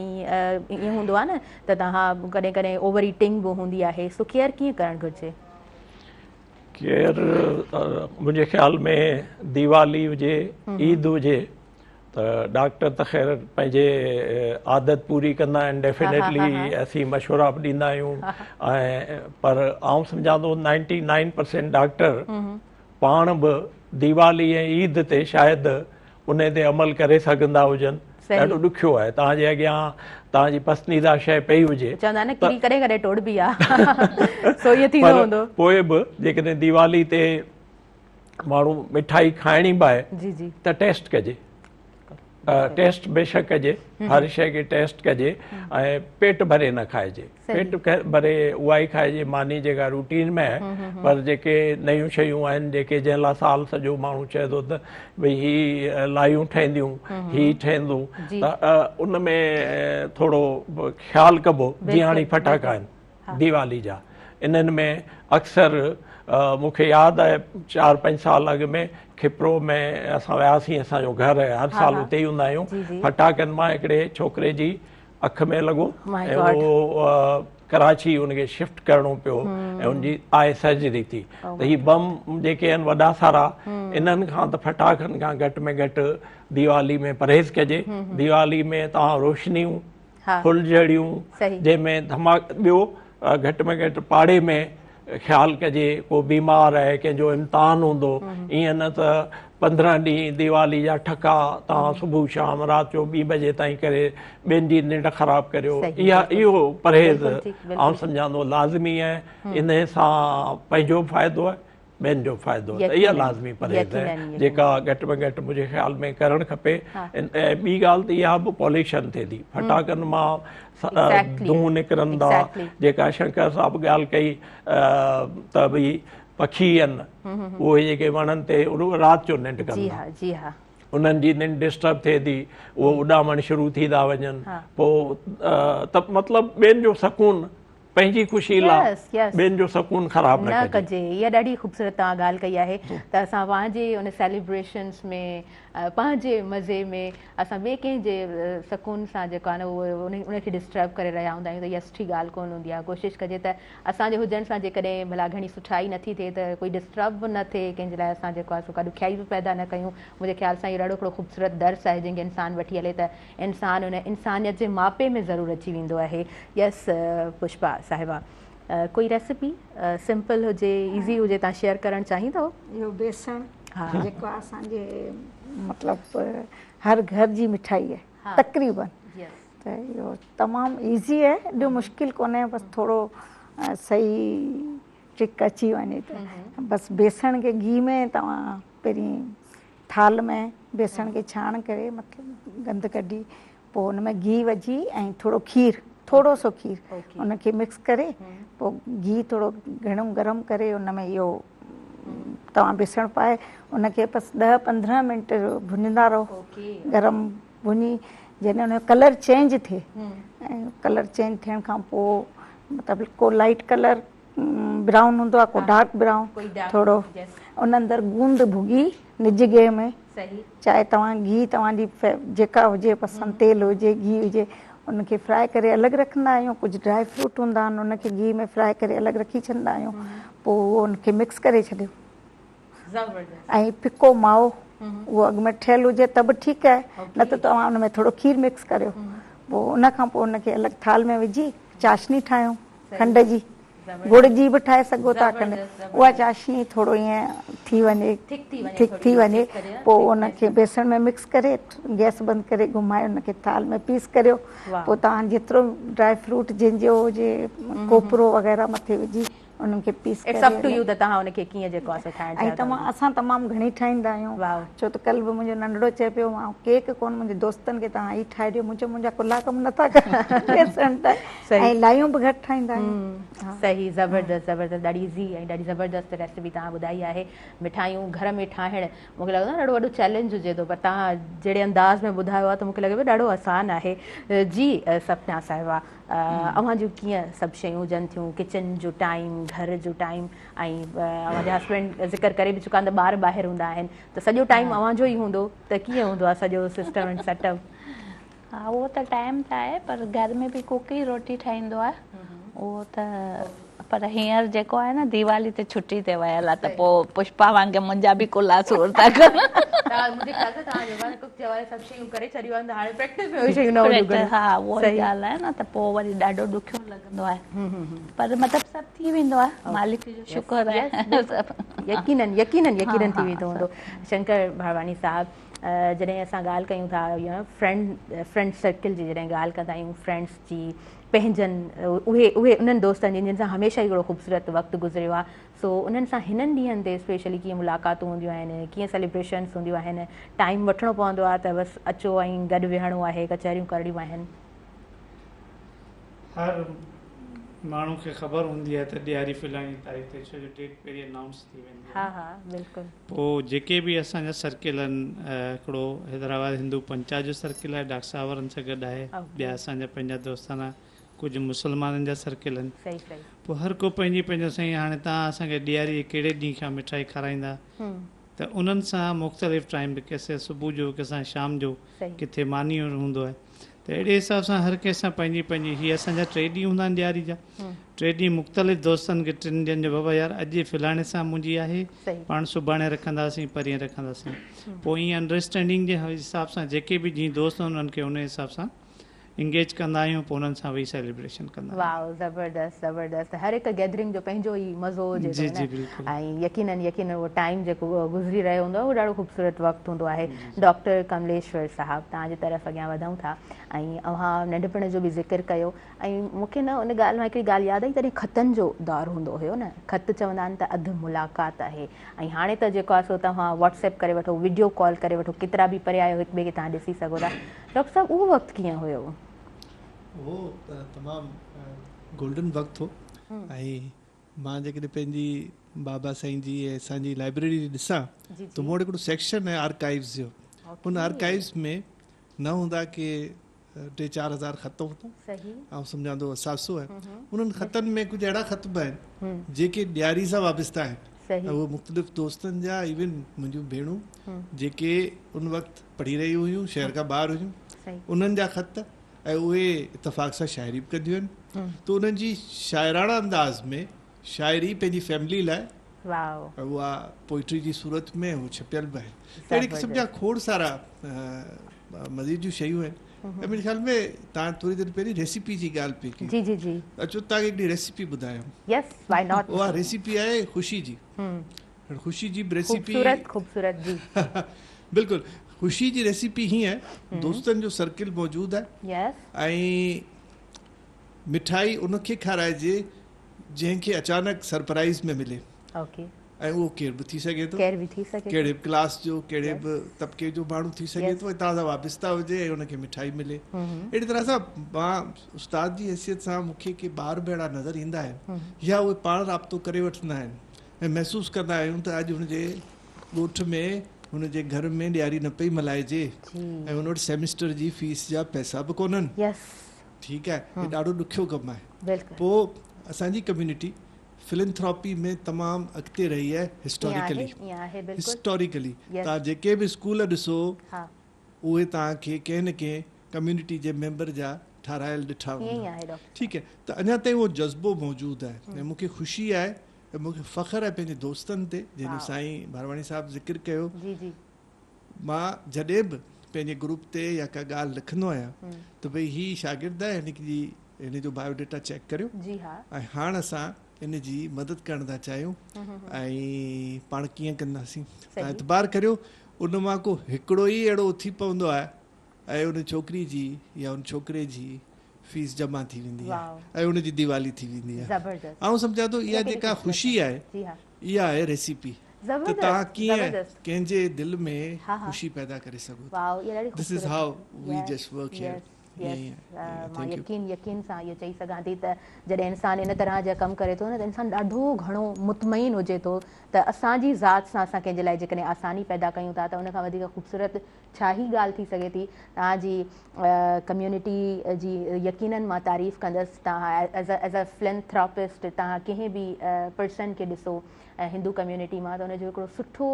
ائين هوندو آهي نه ته توهان ڪڏهن ڪڏهن اوور ايٽنگ به هوندي آهي سو ڪيئر ڪيئن ڪرڻ گهرجي؟ ڪيئر منهنجي خيال ۾ ديوالي هجي عيد هجي ته ڊاڪٽر ته خير پنهنجي عادت پوري ڪندا آهن ڊيفينيٽلي اسين مشورا به ڏيندا آهيون ۽ پر آئون سمجهان ٿو 99% ڊاڪٽر پاڻ به ديوالي ۽ عيد تي شايد ان تي عمل ڪري سگهندا هجن ڏاڍو ڏکيو آهي توهان جي اڳيان توهان جي پسنديده شيء پئي هجي چوندا آهن نه ڪري ڪڏهن ڪڏهن ٽوڙبي آهي سو ائين ٿيندو هوندو پوء به جيڪڏهن ديوالي تي ماڻهو مٺائي کائڻي به آهي جي جي ته ٽيسٽ ڪجي ٽيسٽ بيشڪ ڪجي هر شيء کي ٽيسٽ ڪجي ۽ پيٽ ڀري نه کائجي پيٽ ڀري اها ئي کائجي ماني جيڪا روٽين ۾ آهي پر جيڪي نيون شيون آهن جيڪي جنهن لاء سال سڄو ماڻهو چئي ٿو ته ڀئي هي لايون ٺهنديون هي ٺهندو ته ان ۾ ٿورو خيال ڪبو جيئن هاڻي ڦٽاڪا آهن ديوالي جا انهن ۾ اڪثر مون کي ياد آهي 4 5 سال اڳ ۾ کپرو ۾ اسان وياسين اسان جو گهر آهي هر سال اتي ئي هوندا آهيون ڦٽاڪن مان هڪڙي ڇوڪري جي اک ۾ لڳو ۽ اهو ڪراچي ان کي شفٽ ڪرڻو پيو ۽ ان جي آء سرجري ٿي ته هي بم جيڪي آهن وڏا سارا انهن کان ته ڦٽاڪن کان گهٽ ۾ گهٽ ديوالي ۾ پرهيز ڪجي ديوالي ۾ توهان روشنيون ڦلجهڙيون جنهن ۾ ڌماڪ ٻيو گهٽ ۾ گهٽ پاڙي ۾ خيال ڪجي ڪو بيمار آهي ڪنهن جو امتحان هوندو ائين نه ته 15 ڏينهن ديوالي جا ٺڪا توهان صبح شام رات جو ٻي بجي تائين ڪري ٻين جي ننڊ خراب ڪريو اها اهو پرهيز آئون سمجهان ٿو لازمي آهي انهي سان پنهنجو به فائدو آهي ٻين جو فائدو آهي ته اها لازمي پرهيز آهي جيڪا گهٽ ۾ گهٽ منهنجي خيال ۾ ڪرڻ کپي ۽ ٻي ڳالهه ته اها به پوليوشن ٿئي ٿي ڦٽاڪن مان دونهون نڪرن ٿا جيڪا شنڪر صاحب ڳالهه ڪئي ته ڀئي پکي آهن اهي جيڪي وڻن تي رات جو ننڊ ڪن ٿا انهن جي ننڊ ڊسٽرب ٿئي ٿي اهي اڏامڻ شروع ٿي ٿا وڃن پوء ته مطلب ٻين جو سڪون پنهنجي خوشي لا ٻين جو سڪون خراب نه ڪجي. اها ڏاڍي خوبصورت توهان ڳالهه ڪئي آهي ته اسان پنهنجي ان سيليبريشنس ۾ پنهنجي مزي ۾ اسان ٻئي ڪنهن جي سڪون سان جيڪو آهي نه اهو ان کي ڊسٽرب ڪري رهيا هوندا آهيون ته اها سٺي ڳالهه ڪونه هوندي آهي. ڪوشش ڪجي ته اسان جي هجڻ سان جيڪڏهن ڀلا گهڻي سٺائي نٿي ٿئي ته ڪوئي ڊسٽرب به نه ٿئي ڪنهن جي لاء اسان جيڪو آهي سو ڪا ڏکيائي به پيدا نه ڪيون. منهنجي خيال سان اهو ڏاڍو هڪڙو خوبصورت درس آهي جنهن کي انسان وٺي هلي ته انسان ان انسانيت جي ماپي ۾ ضرور اچي ويندو آهي. يس پشپا صاحبه ڪوئي ريسيپي سمپل هجي ايزي هجي توهان شيئر ڪرڻ چاهيندؤ؟ اهو بيسڻ جيڪو اسان جي مطلب هر گهر جي مٺائي آهي تقريبن ته اهو تمام ايزي آهي ايڏو مشڪل ڪونهي بس ٿورو صحيح ٽرڪ اچي وڃي ته بس بيسڻ کي گيهه ۾ توهان پهرين ٿالهه ۾ بيسڻ کي ڇاڻ ڪري مطلب گند ڪڍي پوء ان ۾ گيهه وجهي ۽ ٿورو کير ٿورو سو کير ان کي مڪس ڪري پوء گيهه ٿورو گهڻو گرم ڪري ان ۾ اهو توهان بيسڻ پائي ان کي بس 10 15 منٽ ڀڃندا رهو گرم ڀڃي جڏهن ان جو ڪلر چينج ٿئي ۽ ڪلر چينج ٿيڻ کان پوء مطلب ڪو لائيٽ ڪلر برائون هوندو آهي ڪو ڊارڪ برائون ٿورو ان اندر گوند ڀڳي نج گيهه ۾ چاهي توهان گيهه توهان جي جيڪا هجي پسند تيل هجي گيهه هجي ان کي فرائي ڪري الڳ رکندا آهيون ڪجهه ڊرائي فروٽ هوندا آهن ان کي گيهه ۾ فرائي ڪري الڳ رکي ڇڏندا آهيون پوء اهو ان کي مڪس ڪري ڇڏيو ۽ ڦڪو مائو اهو اڳ ۾ ٺهيل هجي ته به ٺيڪ آهي نه ته توهان ان ۾ ٿورو کير مڪس ڪريو پوء ان کان پوء ان کي الڳ ٿالهه ۾ وجهي چاشني ٺاهيون کنڊ جي ڳڙ جي به ٺاهي سگهو ٿا کنڊ اها چاشني ٿورو ائين ٿي وڃي ٿڪ ٿي وڃي پوء ان کي بيسڻ ۾ مڪس ڪري گئس بند ڪري گهمائي ان کي ٿالهه ۾ پيس ڪريو پوء توهان جيترو ڊرائي فروٽ جنهن جو هجي کوپرو وغيره مٿي وجهي انهن کي پيس ڪري it's up to you ته توهان ان کي ڪيئن جيڪو آهي سو ٺاهڻ چاهيو ٿا. ۽ اسان تمام گهڻي ٺاهيندا آهيون ڇو ته ڪلهه به منهنجو ننڍڙو چئي پيو مان ڪيڪ ڪونه منهنجي دوستن کي توهان هي ٺاهي ڏيو مون چيو منهنجا ڪلها ڪم نٿا ڪن بيسڻ ته ۽ لايون به گهٽ ٺاهيندا آهيون. صحيح زبردست زبردست ڏاڍي ايزي ۽ ڏاڍي زبردست ريسيپي توهان ٻڌائي آهي مٺايون گهر ۾ ٺاهڻ مون کي لڳندو آهي ڏاڍو وڏو چئلينج هجي ٿو پر توهان جهڙي انداز ۾ ٻڌايو آهي ته مون کي لڳي پيو ڏاڍو آسان آهي جي سپنا صاحبه اوهان جون ڪيئن سڀ شيون هجن ٿيون ڪچن جو ٽائيم گهر جو ٽائيم ۽ اوهان جا هسبينڊ ذڪر ڪري به چڪا آهن ته ٻار ٻاهر هوندا آهن ته سڄو ٽائيم اوهان جو ئي هوندو ته ڪيئن هوندو آهي سڄو سسٽم اينڊ سيٽ اپ. ها اهو ته ٽائيم ته آهي پر گهر ۾ به ڪوڪ ئي روٽي ٺاهيندو آهي اهو ته پر هينئر جيڪو آهي نه ديوالي تي ڇٽي تي ويل آهي ته پوء پشپا وانگي منهنجا به ڪلها سور ٿا ڪن. منهنجي خيال سان توهان جي ڪڪ جي حوالي سڀ شيون ڪري ڇڏيون آهن ته هاڻي پريڪٽس ۾ اهي شيون نه هونديون گهڻيون. ها اها ئي ڳالهه آهي نه ته پوء وري ڏاڍو ڏکيو لڳندو آهي پر مطلب سڀ ٿي ويندو آهي مالڪ جو شڪر آهي. يقينن يقينن يقينن ٿي ويندو هوندو. شنڪر ڀارواني صاحب جڏهن اسان ڳالهه ڪيون ٿا فرينڊ فرينڊ سرڪل جي جڏهن ڳالهه ڪندا آهيون فرينڊس جي پنهنجن اهي اهي انهن دوستن جي جن سان هميشه هڪڙو خوبصورت وقت گذريو آهي سو انهن سان هنن ڏينهن تي اسپيشلي ڪيئن ملاقاتون هونديون آهن ڪيئن سيليبريشنس هونديون آهن ٽائيم وٺڻو پوندو آهي ته بس اچو ۽ گڏ ويهڻو آهي ڪچهريون ڪرڻيون آهن. هر ماڻهو کي خبر هوندي آهي ته ڏياري فلاڻي تاريخ تي ڇو جو ڊيٽ پهرين انائونس ٿي ويندي آهي. ها ها بلڪل. پوء جيڪي به اسان جا سرڪل آهن هڪڙو حيدرآباد هندو پنچائت جو سرڪل آهي ڊاڪٽر صاحب وارن سان گڏ آهي ٻيا اسان جا پنهنجا دوستانا ڪجهه مسلمانن جا سرڪل آهن پوء هر ڪو پنهنجي پنهنجو سائين هاڻي توهان اسان کي ڏياري جي ڪهڙي ڏينهن کان مٺائي کارائيندا ته انهن سان مختلف ٽائيم به ڪنهن سان صبح جو ڪنهن سان شام جو ڪٿي ماني هوندو آهي ته اهڙي حساب سان هر ڪنهن سان پنهنجي پنهنجي هي اسان جا ٽي ڏينهن هوندا آهن ڏياري جا ٽي ڏينهن مختلف دوستن کي ٽن ڏينهن جو بابا يار اڄ فلاڻي سان منهنجي آهي پاڻ سڀاڻي رکنداسين پرينء رکنداسين پوء ائين انڊرسٽينڊنگ جي حساب سان جيڪي به جيئن دوست آهن انهن کي ان حساب سان انگيج ڪندا آهيون پوء انهن سان ويهي سيليبريشن ڪندا آهيون. واو زبردست زبردست هر هڪ گيدرنگ جو پنهنجو ئي مزو هجي ٿو نه ۽ يقينن يقينن اهو ٽائيم جيڪو گذري رهيو هوندو آهي اهو ڏاڍو خوبصورت وقت هوندو آهي ڊاڪٽر ڪمليشور صاحب توهان جي طرف اڳيان وڌون ٿا ۽ اوهان ننڍپڻ جو به ذڪر ڪيو ۽ مون کي نه ان ڳالهه مان هڪڙي ڳالهه ياد آئي تڏهن خطن جو دور هوندو هيو نه خط چوندا آهن ته اڌ ملاقات آهي ۽ هاڻي ته جيڪو آهي سو توهان واٽس ايپ ڪري وٺو وڊيو ڪال ڪري وٺو ڪيترا به پري آهيو هڪ ٻئي کي توهان ڏسي سگهو ٿا ڊاڪٽر صاحب اهو وقت ڪيئن هيو؟ اهو تمام گولڊن وقت هو ۽ مان جيڪڏهن پنهنجي بابا سائين جي ۽ اسان جي لائبريري ڏسان ته مون وٽ هڪڙو سيڪشن آهي آرڪائيوز جو ان آرڪائيوز ۾ نه هوندا ڪي ٽي 4000 خط هوندا آئون سمجهان ٿو اثاثو آهي انهن خطن ۾ ڪجهه اهڙا خط به آهن جيڪي ڏياري سان وابسته آهن اهي مختلف دوستن جا ايون منهنجون ڀيڻون جيڪي ان وقت پڙهي رهيون هيون شهر کان ٻاهر هيون انهن جا خط ۽ اهي اتفاق سان شاعري به ڪنديون آهن ته انهن جي شاعراڻا انداز ۾ شاعري پنهنجي فيملي لاء اها پوئٽري جي صورت ۾ هو ڇپيل به آهن اهڙي قسم جا کوڙ سارا مزي جون شيون آهن ۽ منهنجي خيال ۾ توهان ٿوري دير پهرين ريسيپي جي ڳالهه پئي ڪئي. جي جي جي. اچو توهان کي هڪڙي ريسيپي ٻڌايان. Yes why not. اها ريسيپي آهي خوشي جي. هاڻ خوشي جي به ريسيپي. خوبصورت خوبصورت جي. بلڪل خوشي جي ريسيپي هيئن آهي دوستن جو سرڪل موجود آهي. يس. ۽ مٺائي ان کي کارائجي جنهن کي اچانڪ سرپرائز ۾ ملي. اوڪي. ۽ اهو ڪير به ٿي سگهي ٿو. ڪير به ٿي سگهي ٿو. ڪهڙي به ڪلاس جو، ڪهڙي به طبقي جو ماڻهو ٿي سگهي ٿو ۽ توهان سان وابسته هجي ۽ ان کي مٺائي ملي. اهڙي طرح سان مان استاد جي حيثيت سان مون کي ڪي ٻار به اهڙا نظر ايندا آهن يا اهي پاڻ رابطو ڪري وٺندا آهن ۽ محسوس ڪندا آهيون ته اڄ هن جي ڳوٺ ۾ هن جي گهر ۾ ڏياري نه پئي ملهائجي ۽ هن وٽ سيمسٽر جي فيس جا پئسا به ڪونهن. ٺيڪ آهي هي ڏاڍو ڏکيو ڪم آهي. پوء اسان جي ڪميونٽي فلنٿراپي ۾ تمام اڳتي رهي آهي هسٽاريڪلي هسٽاريڪلي توهان جيڪي به اسڪول ڏسو اهي توهان کي ڪنهن نه ڪنهن ڪميونٽي جي ميمبر جا ٺارايل ڏٺا هوندا ٺيڪ آهي ته اڃا تائين اهو جذبو موجود آهي ۽ مون کي خوشي آهي ۽ مون کي فخر آهي پنهنجي دوستن تي جنهن جو سائين ڀارواڻي صاحب ذڪر ڪيو مان جڏهن به پنهنجي گروپ تي يا ڪا ڳالهه لکندو آهيان ته ڀئي هي شاگرد آهي هن جي هن جو بايو ڊيٽا چيڪ ڪريو ۽ هاڻ اسان ان جي مدد ڪرڻ ٿا چاهيون ۽ پاڻ ڪيئن ڪنداسين توهان اعتبار ڪريو ان مان ڪو هڪڙو ئي اهڙو اٿي پوندو آهي ۽ ان ڇوڪري جي يا ان ڇوڪري جي فيس جمع ٿي ويندي آهي ۽ ان جي ديوالي ٿي ويندي آهي آئون سمجهان ٿو اها جيڪا خوشي آهي اها آهي ريسيپي ته توهان ڪيئن ڪنهن جي دل ۾ خوشي پيدا ڪري سگهو ٿا this is how we just work here. Yes مان يقين يقين سان اهو چئي سگهان ٿي ته جڏهن انسان ان طرح جا ڪم ڪري ٿو نه ته انسان ڏاڍو گهڻو مطمئن هجي ٿو ته اسان جي ذات سان اسان ڪنهن جي لاء جيڪڏهن آساني پيدا ڪيون ٿا ته ان کان وڌيڪ خوبصورت ڇا ئي ڳالهه ٿي سگهي ٿي. توهان جي ڪميونٽي جي يقينن مان تعريف ڪندس توهان ايز اي فلنٿراپسٽ توهان ڪنهن به پرسن کي ڏسو هندو ڪميونٽي مان ته ان جو هڪڙو سٺو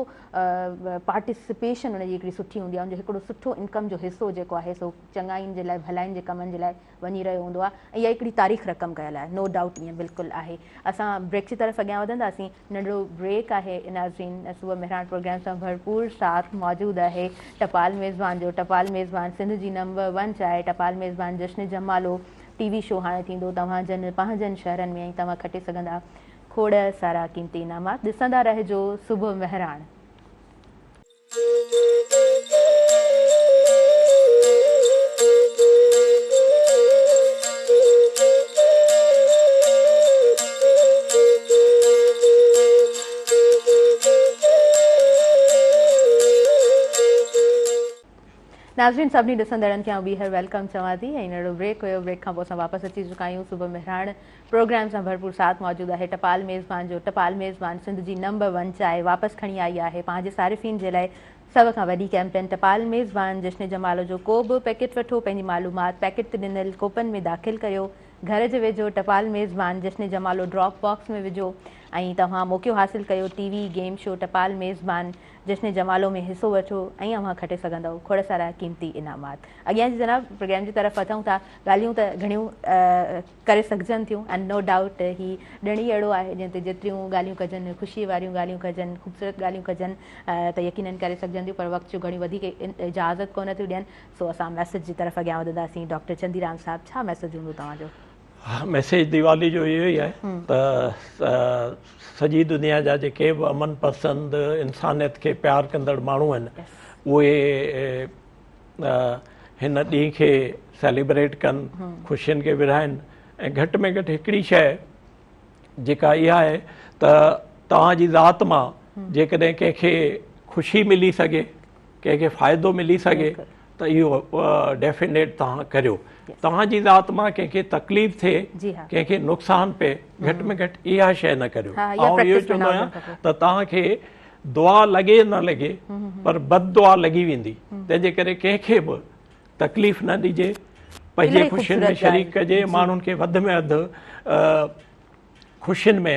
پارٽيسپيشن ان جي هڪڙي سٺي هوندي آهي ان جو هڪڙو سٺو انڪم جو حصو جيڪو آهي سو چڱائين جي لاء ڀلائين جي ڪمن جي لاء وڃي رهيو هوندو آهي ۽ اها هڪڙي تاريخ رقم ڪيل آهي نو ڊائوٽ ائين بلڪل آهي اسان بريڪ جي طرف اڳيان وڌنداسين ننڍڙو بريڪ آهي ناظرين صبح مهراڻ پروگرام سان ڀرپور ساٿ موجود آهي ٽپال ميزبان جو ٽپال ميزبان سنڌ جي نمبر ون چاهي ٽپال ميزبان جشن جمالو ٽي وي شو هاڻي ٿيندو توهان جن پنهنجن شهرن ۾ ۽ توهان کٽي سگهندا کوڙ سارا قيمتي انعامات ڏسندا رهجو صبح مهراڻ. ناظرين سڀني ڏسندڙن کي آئون ٻيهر welcome چوان ٿي ۽ ننڍڙو بريڪ هيو بريڪ کان پوء اسان واپس اچي چڪا آهيون صبح مهراڻ پروگرام سان ڀرپور ساٿ موجود آهي ٽپال ميزبان جو ٽپال ميزبان سنڌ جي نمبر ون چانهه واپس کڻي آئي آهي پنهنجي صارفين جي لاء سڀ کان وڏي ڪيمپين ٽپال ميزبان جشن جمالو جو ڪو به پيڪيٽ وٺو پنهنجي معلومات پيڪيٽ تي ڏنل ڪوپن ۾ داخل ڪريو گهر جي ويجهو ٽپال ميزبان جشن جمالو ڊراپ باڪس ۾ وجهو ۽ توهان موقعو حاصل ڪيو ٽي وي گيم شو ٽپال ميزبان جشن جمالو ۾ حصو وٺو ۽ اوهان کٽي سگهندؤ کوڙ سارا قيمتي انعامات. اڳيان جي جناب پروگرام جي طرف وڌون ٿا ڳالهيون ته گهڻيون ڪري سگهجن ٿيون ۽ نو ڊائوٽ هي ڏڻ ئي اهڙو آهي جنهن تي جيتريون ڳالهيون ڪجن خوشي واريون ڳالهيون ڪجن خوبصورت ڳالهيون ڪجن ته يقينن ڪري سگهجن ٿيون پر وقت جو گهڻيون وڌيڪ اجازت ڪونه ٿيون ڏين سو اسان ميسيج جي طرف اڳيان وڌنداسين ڊاڪٽر چنديرام صاحب ڇا ميسيج هوندو توهان جو؟ ميسيج ديوالي جو اهو ئي آهي ته سڄي دنيا جا جيڪي به امن پسند انسانيت کي پيار ڪندڙ ماڻهو آهن اهي هن ڏينهن کي سيليبريٽ ڪن خوشين کي ورهائن ۽ گهٽ ۾ گهٽ هڪڙي شيء جيڪا اها آهي ته توهان جي ذات مان جيڪڏهن ڪنهن کي خوشي ملي سگهي ڪنهن کي فائدو ملي سگهي ته اهو ڊيفينيٽ توهان ڪريو. توهان جي ذات مان ڪنهن کي تڪليف ٿئي، ڪنهن کي نقصان پئي، گهٽ ۾ گهٽ اها شيء نه ڪريو. آئون اهو چوندو آهيان ته توهان کي دعا لڳي نه لڳي پر بد دعا لڳي ويندي، تنهن جي ڪري ڪنهن کي به تڪليف نه ڏجي، پنهنجي خوشين ۾ شريڪ ڪجي، ماڻهن کي وڌ ۾ وڌ خوشين ۾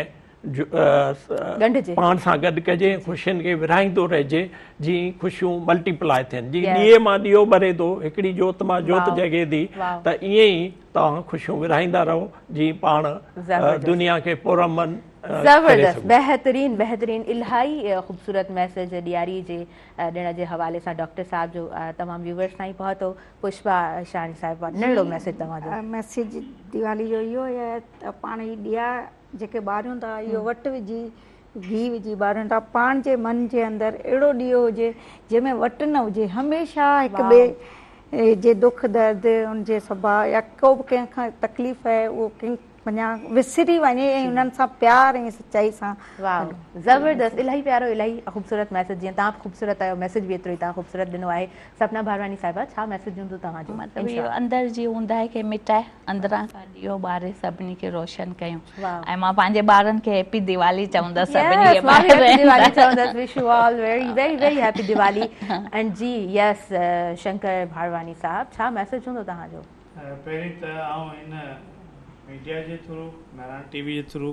پاڻ سان گڏ ڪجي خوشين کي ورهائيندو رهجي جيئن خوشيون ملٽيپلائي ٿين جيئن ڏيئي مان ڏيئو ٻري ٿو هڪڙي جوت مان جوت جڳي ٿي ته ائين ئي توهان خوشيون ورهائيندا رهو جيئن پاڻ دنيا کي پرامن زبردست بهترين بهترين الاهي خوبصورت ميسيج ڏياري جي ڏڻ جي حوالي سان ڊاڪٽر صاحب جو تمام ويوورس تائين پهتو پشپا شاهاڻي صاحبه ننڍڙو ميسيج توهان جو. ميسيج ديوالي جو اهو آهي ته پاڻ هي ڏيئا جيڪي ٻاريون ٿا اهو وٽ وجهي گيهه وجهي ٻاريون ٿا پاڻ جي من جي اندر اهڙو ڏيئو هجي جنهن ۾ وٽ نه هجي هميشه هڪ ٻئي جي دک درد ان جي سڀاء يا ڪو به ڪنهن کان تڪليف آهي اهو ڪنهن وڃان وسري وڃي ۽ انهن سان پيار ۽ سچائي سان واو زبردست الاهي پيارو الاهي خوبصورت ميسج جيئن توهان به خوبصورت آهيو ميسج به ايترو ئي توهان خوبصورت ڏنو آهي سپنا ڀارواڻي صاحبه ڇا ميسج هوندو توهان جو مطلب اهو اندر جي اونداهي کي مٽائي اندران کان ڏيئو ٻاري سڀني کي روشن ڪيون ۽ مان پنهنجي ٻارن کي هيپي ديوالي چوندس سڀني کي مان به هيپي ديوالي چوندس wish you all very very very happy Diwali and جي يس شنڪر ڀارواڻي صاحب ڇا ميسج هوندو توهان جو پهرين ته آئون هن ميڊيا جي ٿرو مهراڻ ٽي وي جي ٿرو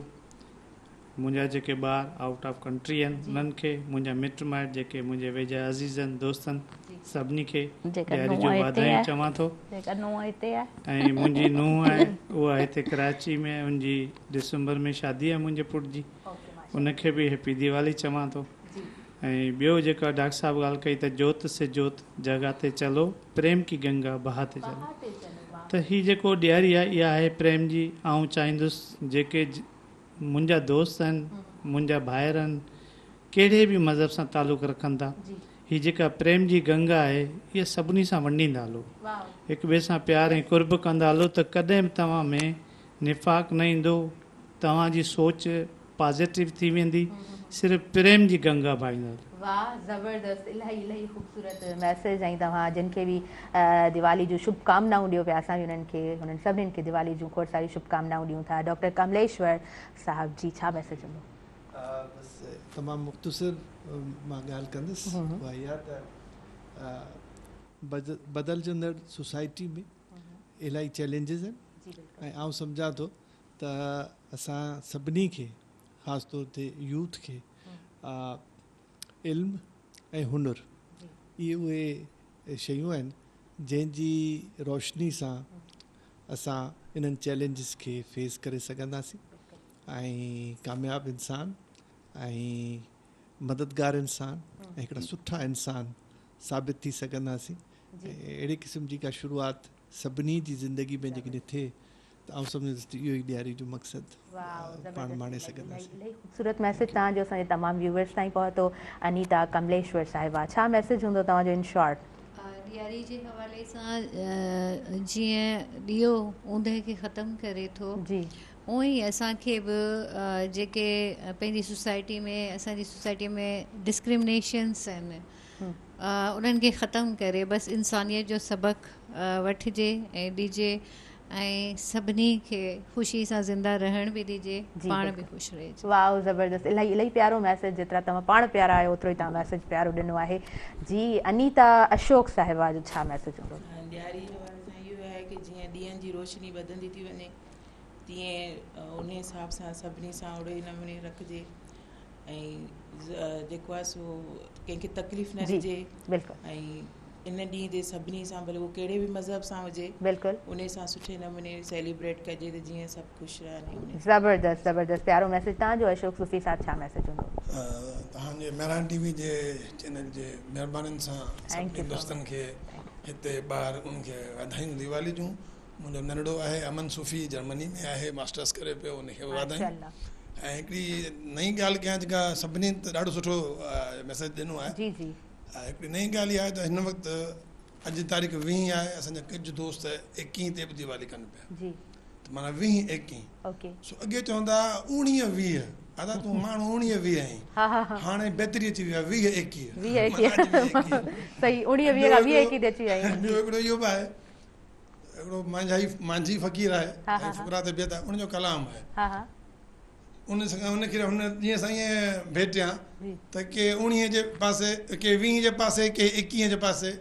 منهنجا جيڪي ٻار آئوٽ آف ڪنٽري آهن انهن کي منهنجا مٽ مائٽ جيڪي منهنجي ويجها عزيز آهن دوست آهن سڀني کي ڏياري جون واڌايون چوان ٿو ۽ منهنجي نونهن آهي اها هتي ڪراچي ۾ ان جي ڊسمبر ۾ شادي آهي منهنجي پٽ جي ان کي به هيپي ديوالي چوان ٿو ۽ ٻيو جيڪا ڊاڪٽر صاحب ڳالهه ڪئي ته جوت سي جوت جگاتي چلو پريم ڪي گنگا بهاتي چلو ته هي جيڪو ڏياري آهي اها آهي پريم جي آئون چاهيندس جيڪي منهنجا دوست آهن منهنجا ڀائر آهن ڪهڙي به مذهب سان تعلق رکن ٿا هي جيڪا پريم جي گنگا آهي اها سڀني سان ونڊيندا هلو هڪ ٻئي سان پيار ۽ قرب ڪندا هلو ته ڪڏهن به توهان ۾ نفاق نه ايندو توهان جي سوچ پازيٽو ٿي ويندي صرف پريم جي گنگا بهائيندا. واه زبردست الاهي الاهي خوبصورت ميسيج ۽ توهان جن کي به ديوالي جون شڀ ڪامنائون ڏيو پيا اسان به انهن کي انهن سڀني کي ديوالي جون کوڙ ساريون شڀ ڪامنائون ڏيون ٿا ڊاڪٽر ڪمليشور صاحب جي ڇا ميسيج هوندو. بس تمام مختصر مان ڳالهه ڪندس اها اها ته بدلجندڙ سوسائٽي ۾ الاهي چئلينجز آهن ۽ آئون سمجهان ٿو ته اسان سڀني کي خاص طور تي يوٿ کي علم ۽ هنر اهي اهي شيون آهن جنهن جي روشني سان اسان انهن چئلينجز کي فيس ڪري سگهنداسين ۽ ڪامياب انسان ۽ مددگار انسان ۽ هڪڙا سٺا انسان ثابت ٿي سگهنداسين ۽ اهڙي قسم جي ڪا شروعات سڀني جي زندگي ۾ جيڪڏهن ٿئي ته آئون سمجهندس ته اهو ئي ڏياري جو مقصد پاڻ ماڻي سگهنداسين. الاهي خوبصورت ميسيج توهان جو اسان جي تمام ويوئرس تائين پهتو. انيتا ڪمليشور صاحبه ڇا ميسيج هوندو توهان جو ان شارٽ. ڏياري جي حوالي سان جيئن ڏيئو اوندهه کي ختم ڪري ٿو اونئن ئي اسان کي به جيڪي پنهنجي سوسائٽي ۾ اسان جي سوسائٽي ۾ ڊسڪرمنيشنس آهن انهن کي ختم ڪري بس انسانيت جو سبق وٺجي ۽ ڏجي ۽ سڀني کي خوشي سان زنده رهڻ به ڏجي پاڻ به خوش رهجي. واو زبردست الاهي الاهي پيارو ميسيج جيترا توهان پاڻ پيارا آهيو اوترو ئي توهان ميسيج پيارو ڏنو آهي جي انيتا اشوڪ صاحبه جو ڇا ميسيج هوندو. ڏياري جي حوالي سان اهو آهي ڪي جيئن ڏينهن جي روشني وڌندي ٿي وڃي. تيئن ان حساب سان سڀني سان اوڙي ئي نموني رکجي ۽ جيڪو آهي سو ڪنهن کي تڪليف نه ڏجي ۽ ان ڏينهن تي سڀني سان ڀلي اهو ڪهڙي به مذهب سان هجي بلڪل ان سان سٺي نموني سيليبريٽ ڪجي ته جيئن سڀ خوش رهن. زبردست زبردست پيارو ميسيج توهان جو اشوڪ صوفي صاحب ڇا ميسيج هوندو. توهان جي مهراڻ ٽي وي جي چينل جي مهربانين سان سڀني دوستن کي هتي ٻاهر انهن کي واڌايون ديوالي جون. منهنجو ننڍڙو آهي امن صوفي جرمني ۾ آهي ماسٽرس ڪري پيو ان کي به واڌايون ۽ هڪڙي نئين ڳالهه ڪيان جيڪا سڀني ته ڏاڍو سٺو ميسيج ڏنو آهي جي جي هڪڙي نئين ڳالهه اها آهي ته هن وقت اڄ تاريخ ويهين آهي اسان جا ڪجهه دوست ايڪيهين تي به ديوالي ڪن پيا جي ته معنيٰ ويهين ايڪيهين اوڪي سو اڳي چوندا 19 20 ادا تون ماڻهو 19 20 آهين هاڻي بهتري اچي وئي آهي 20 21 20 21 صحيح 19 20 کان 20 21 تي اچي ويا آهيون. ٻيو هڪڙو اهو به آهي هڪڙو مانجهائي مانجهي فقير آهي ۽ فقرا طبيعت آهي ان جو ڪلام آهي ان سان ان کي هن ڏينهن سان ائين ڀيٽيان ته ڪي اوڻيهه جي پاسي ڪي ويهين جي پاسي ڪي ايڪيهين جي پاسي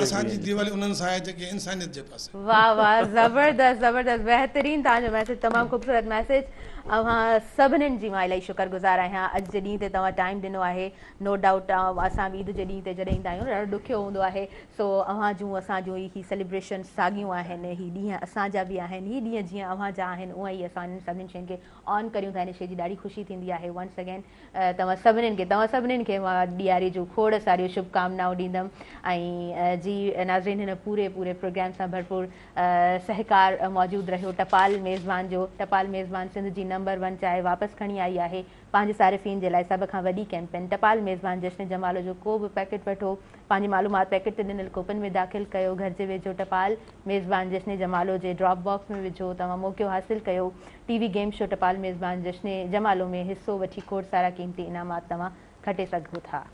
اسان جي ديوالي انهن سان آهي جيڪي انسانيت جي پاسي. واه واه زبردست زبردست بهترين توهان جو ميسيج تمام خوبصورت ميسيج اوهان سڀنين جي مان الاهي شڪر گذار آهيان اڄ جي ڏينهن تي توهان ٽائيم ڏنو آهي نو ڊائوٽ اسان به عيد جي ڏينهن تي جڏهن ايندا آهيون ڏاڍو ڏکيو هوندو آهي سو اوهان جون اسان جون هي سيليبريشنز ساڳيون آهن هي ڏينهن اسان جا به آهن هي ڏينهن جيئن اوهان جا آهن اونئن ئي اسان انهن سڀنين شين کي آن ڪريون ٿا ان شي جي ڏاڍي خوشي ٿيندي آهي ونس اگين توهان سڀنين کي توهان سڀنين کي مان ڏياري جون کوڙ ساريون شڀ ڪامنائون ڏيندم ۽ جي ناظرين هن پوري پوري پروگرام سان ڀرپور سهڪار موجود رهيو ٽپال ميزبان جو ٽپال ميزبان سنڌ جي نمبر ون چانهه واپس کڻي آئي آهي پنهنجي صارفين جي لاء سڀ کان وڏي ڪيمپين ٽپال ميزبان جشن جمالو جو ڪو به پيڪيٽ وٺو پنهنجي معلومات پيڪيٽ تي ڏنل ڪوپن ۾ داخل ڪيو گهر جي ويجهو ٽپال ميزبان جشن جمالو جي ڊراپ باڪس ۾ وجهو توهان موقعو حاصل ڪيو ٽي وي گيم شو ٽپال ميزبان جشن جمالو ۾ حصو وٺي کوڙ سارا قيمتي انعامات توهان کٽي سگهو ٿا.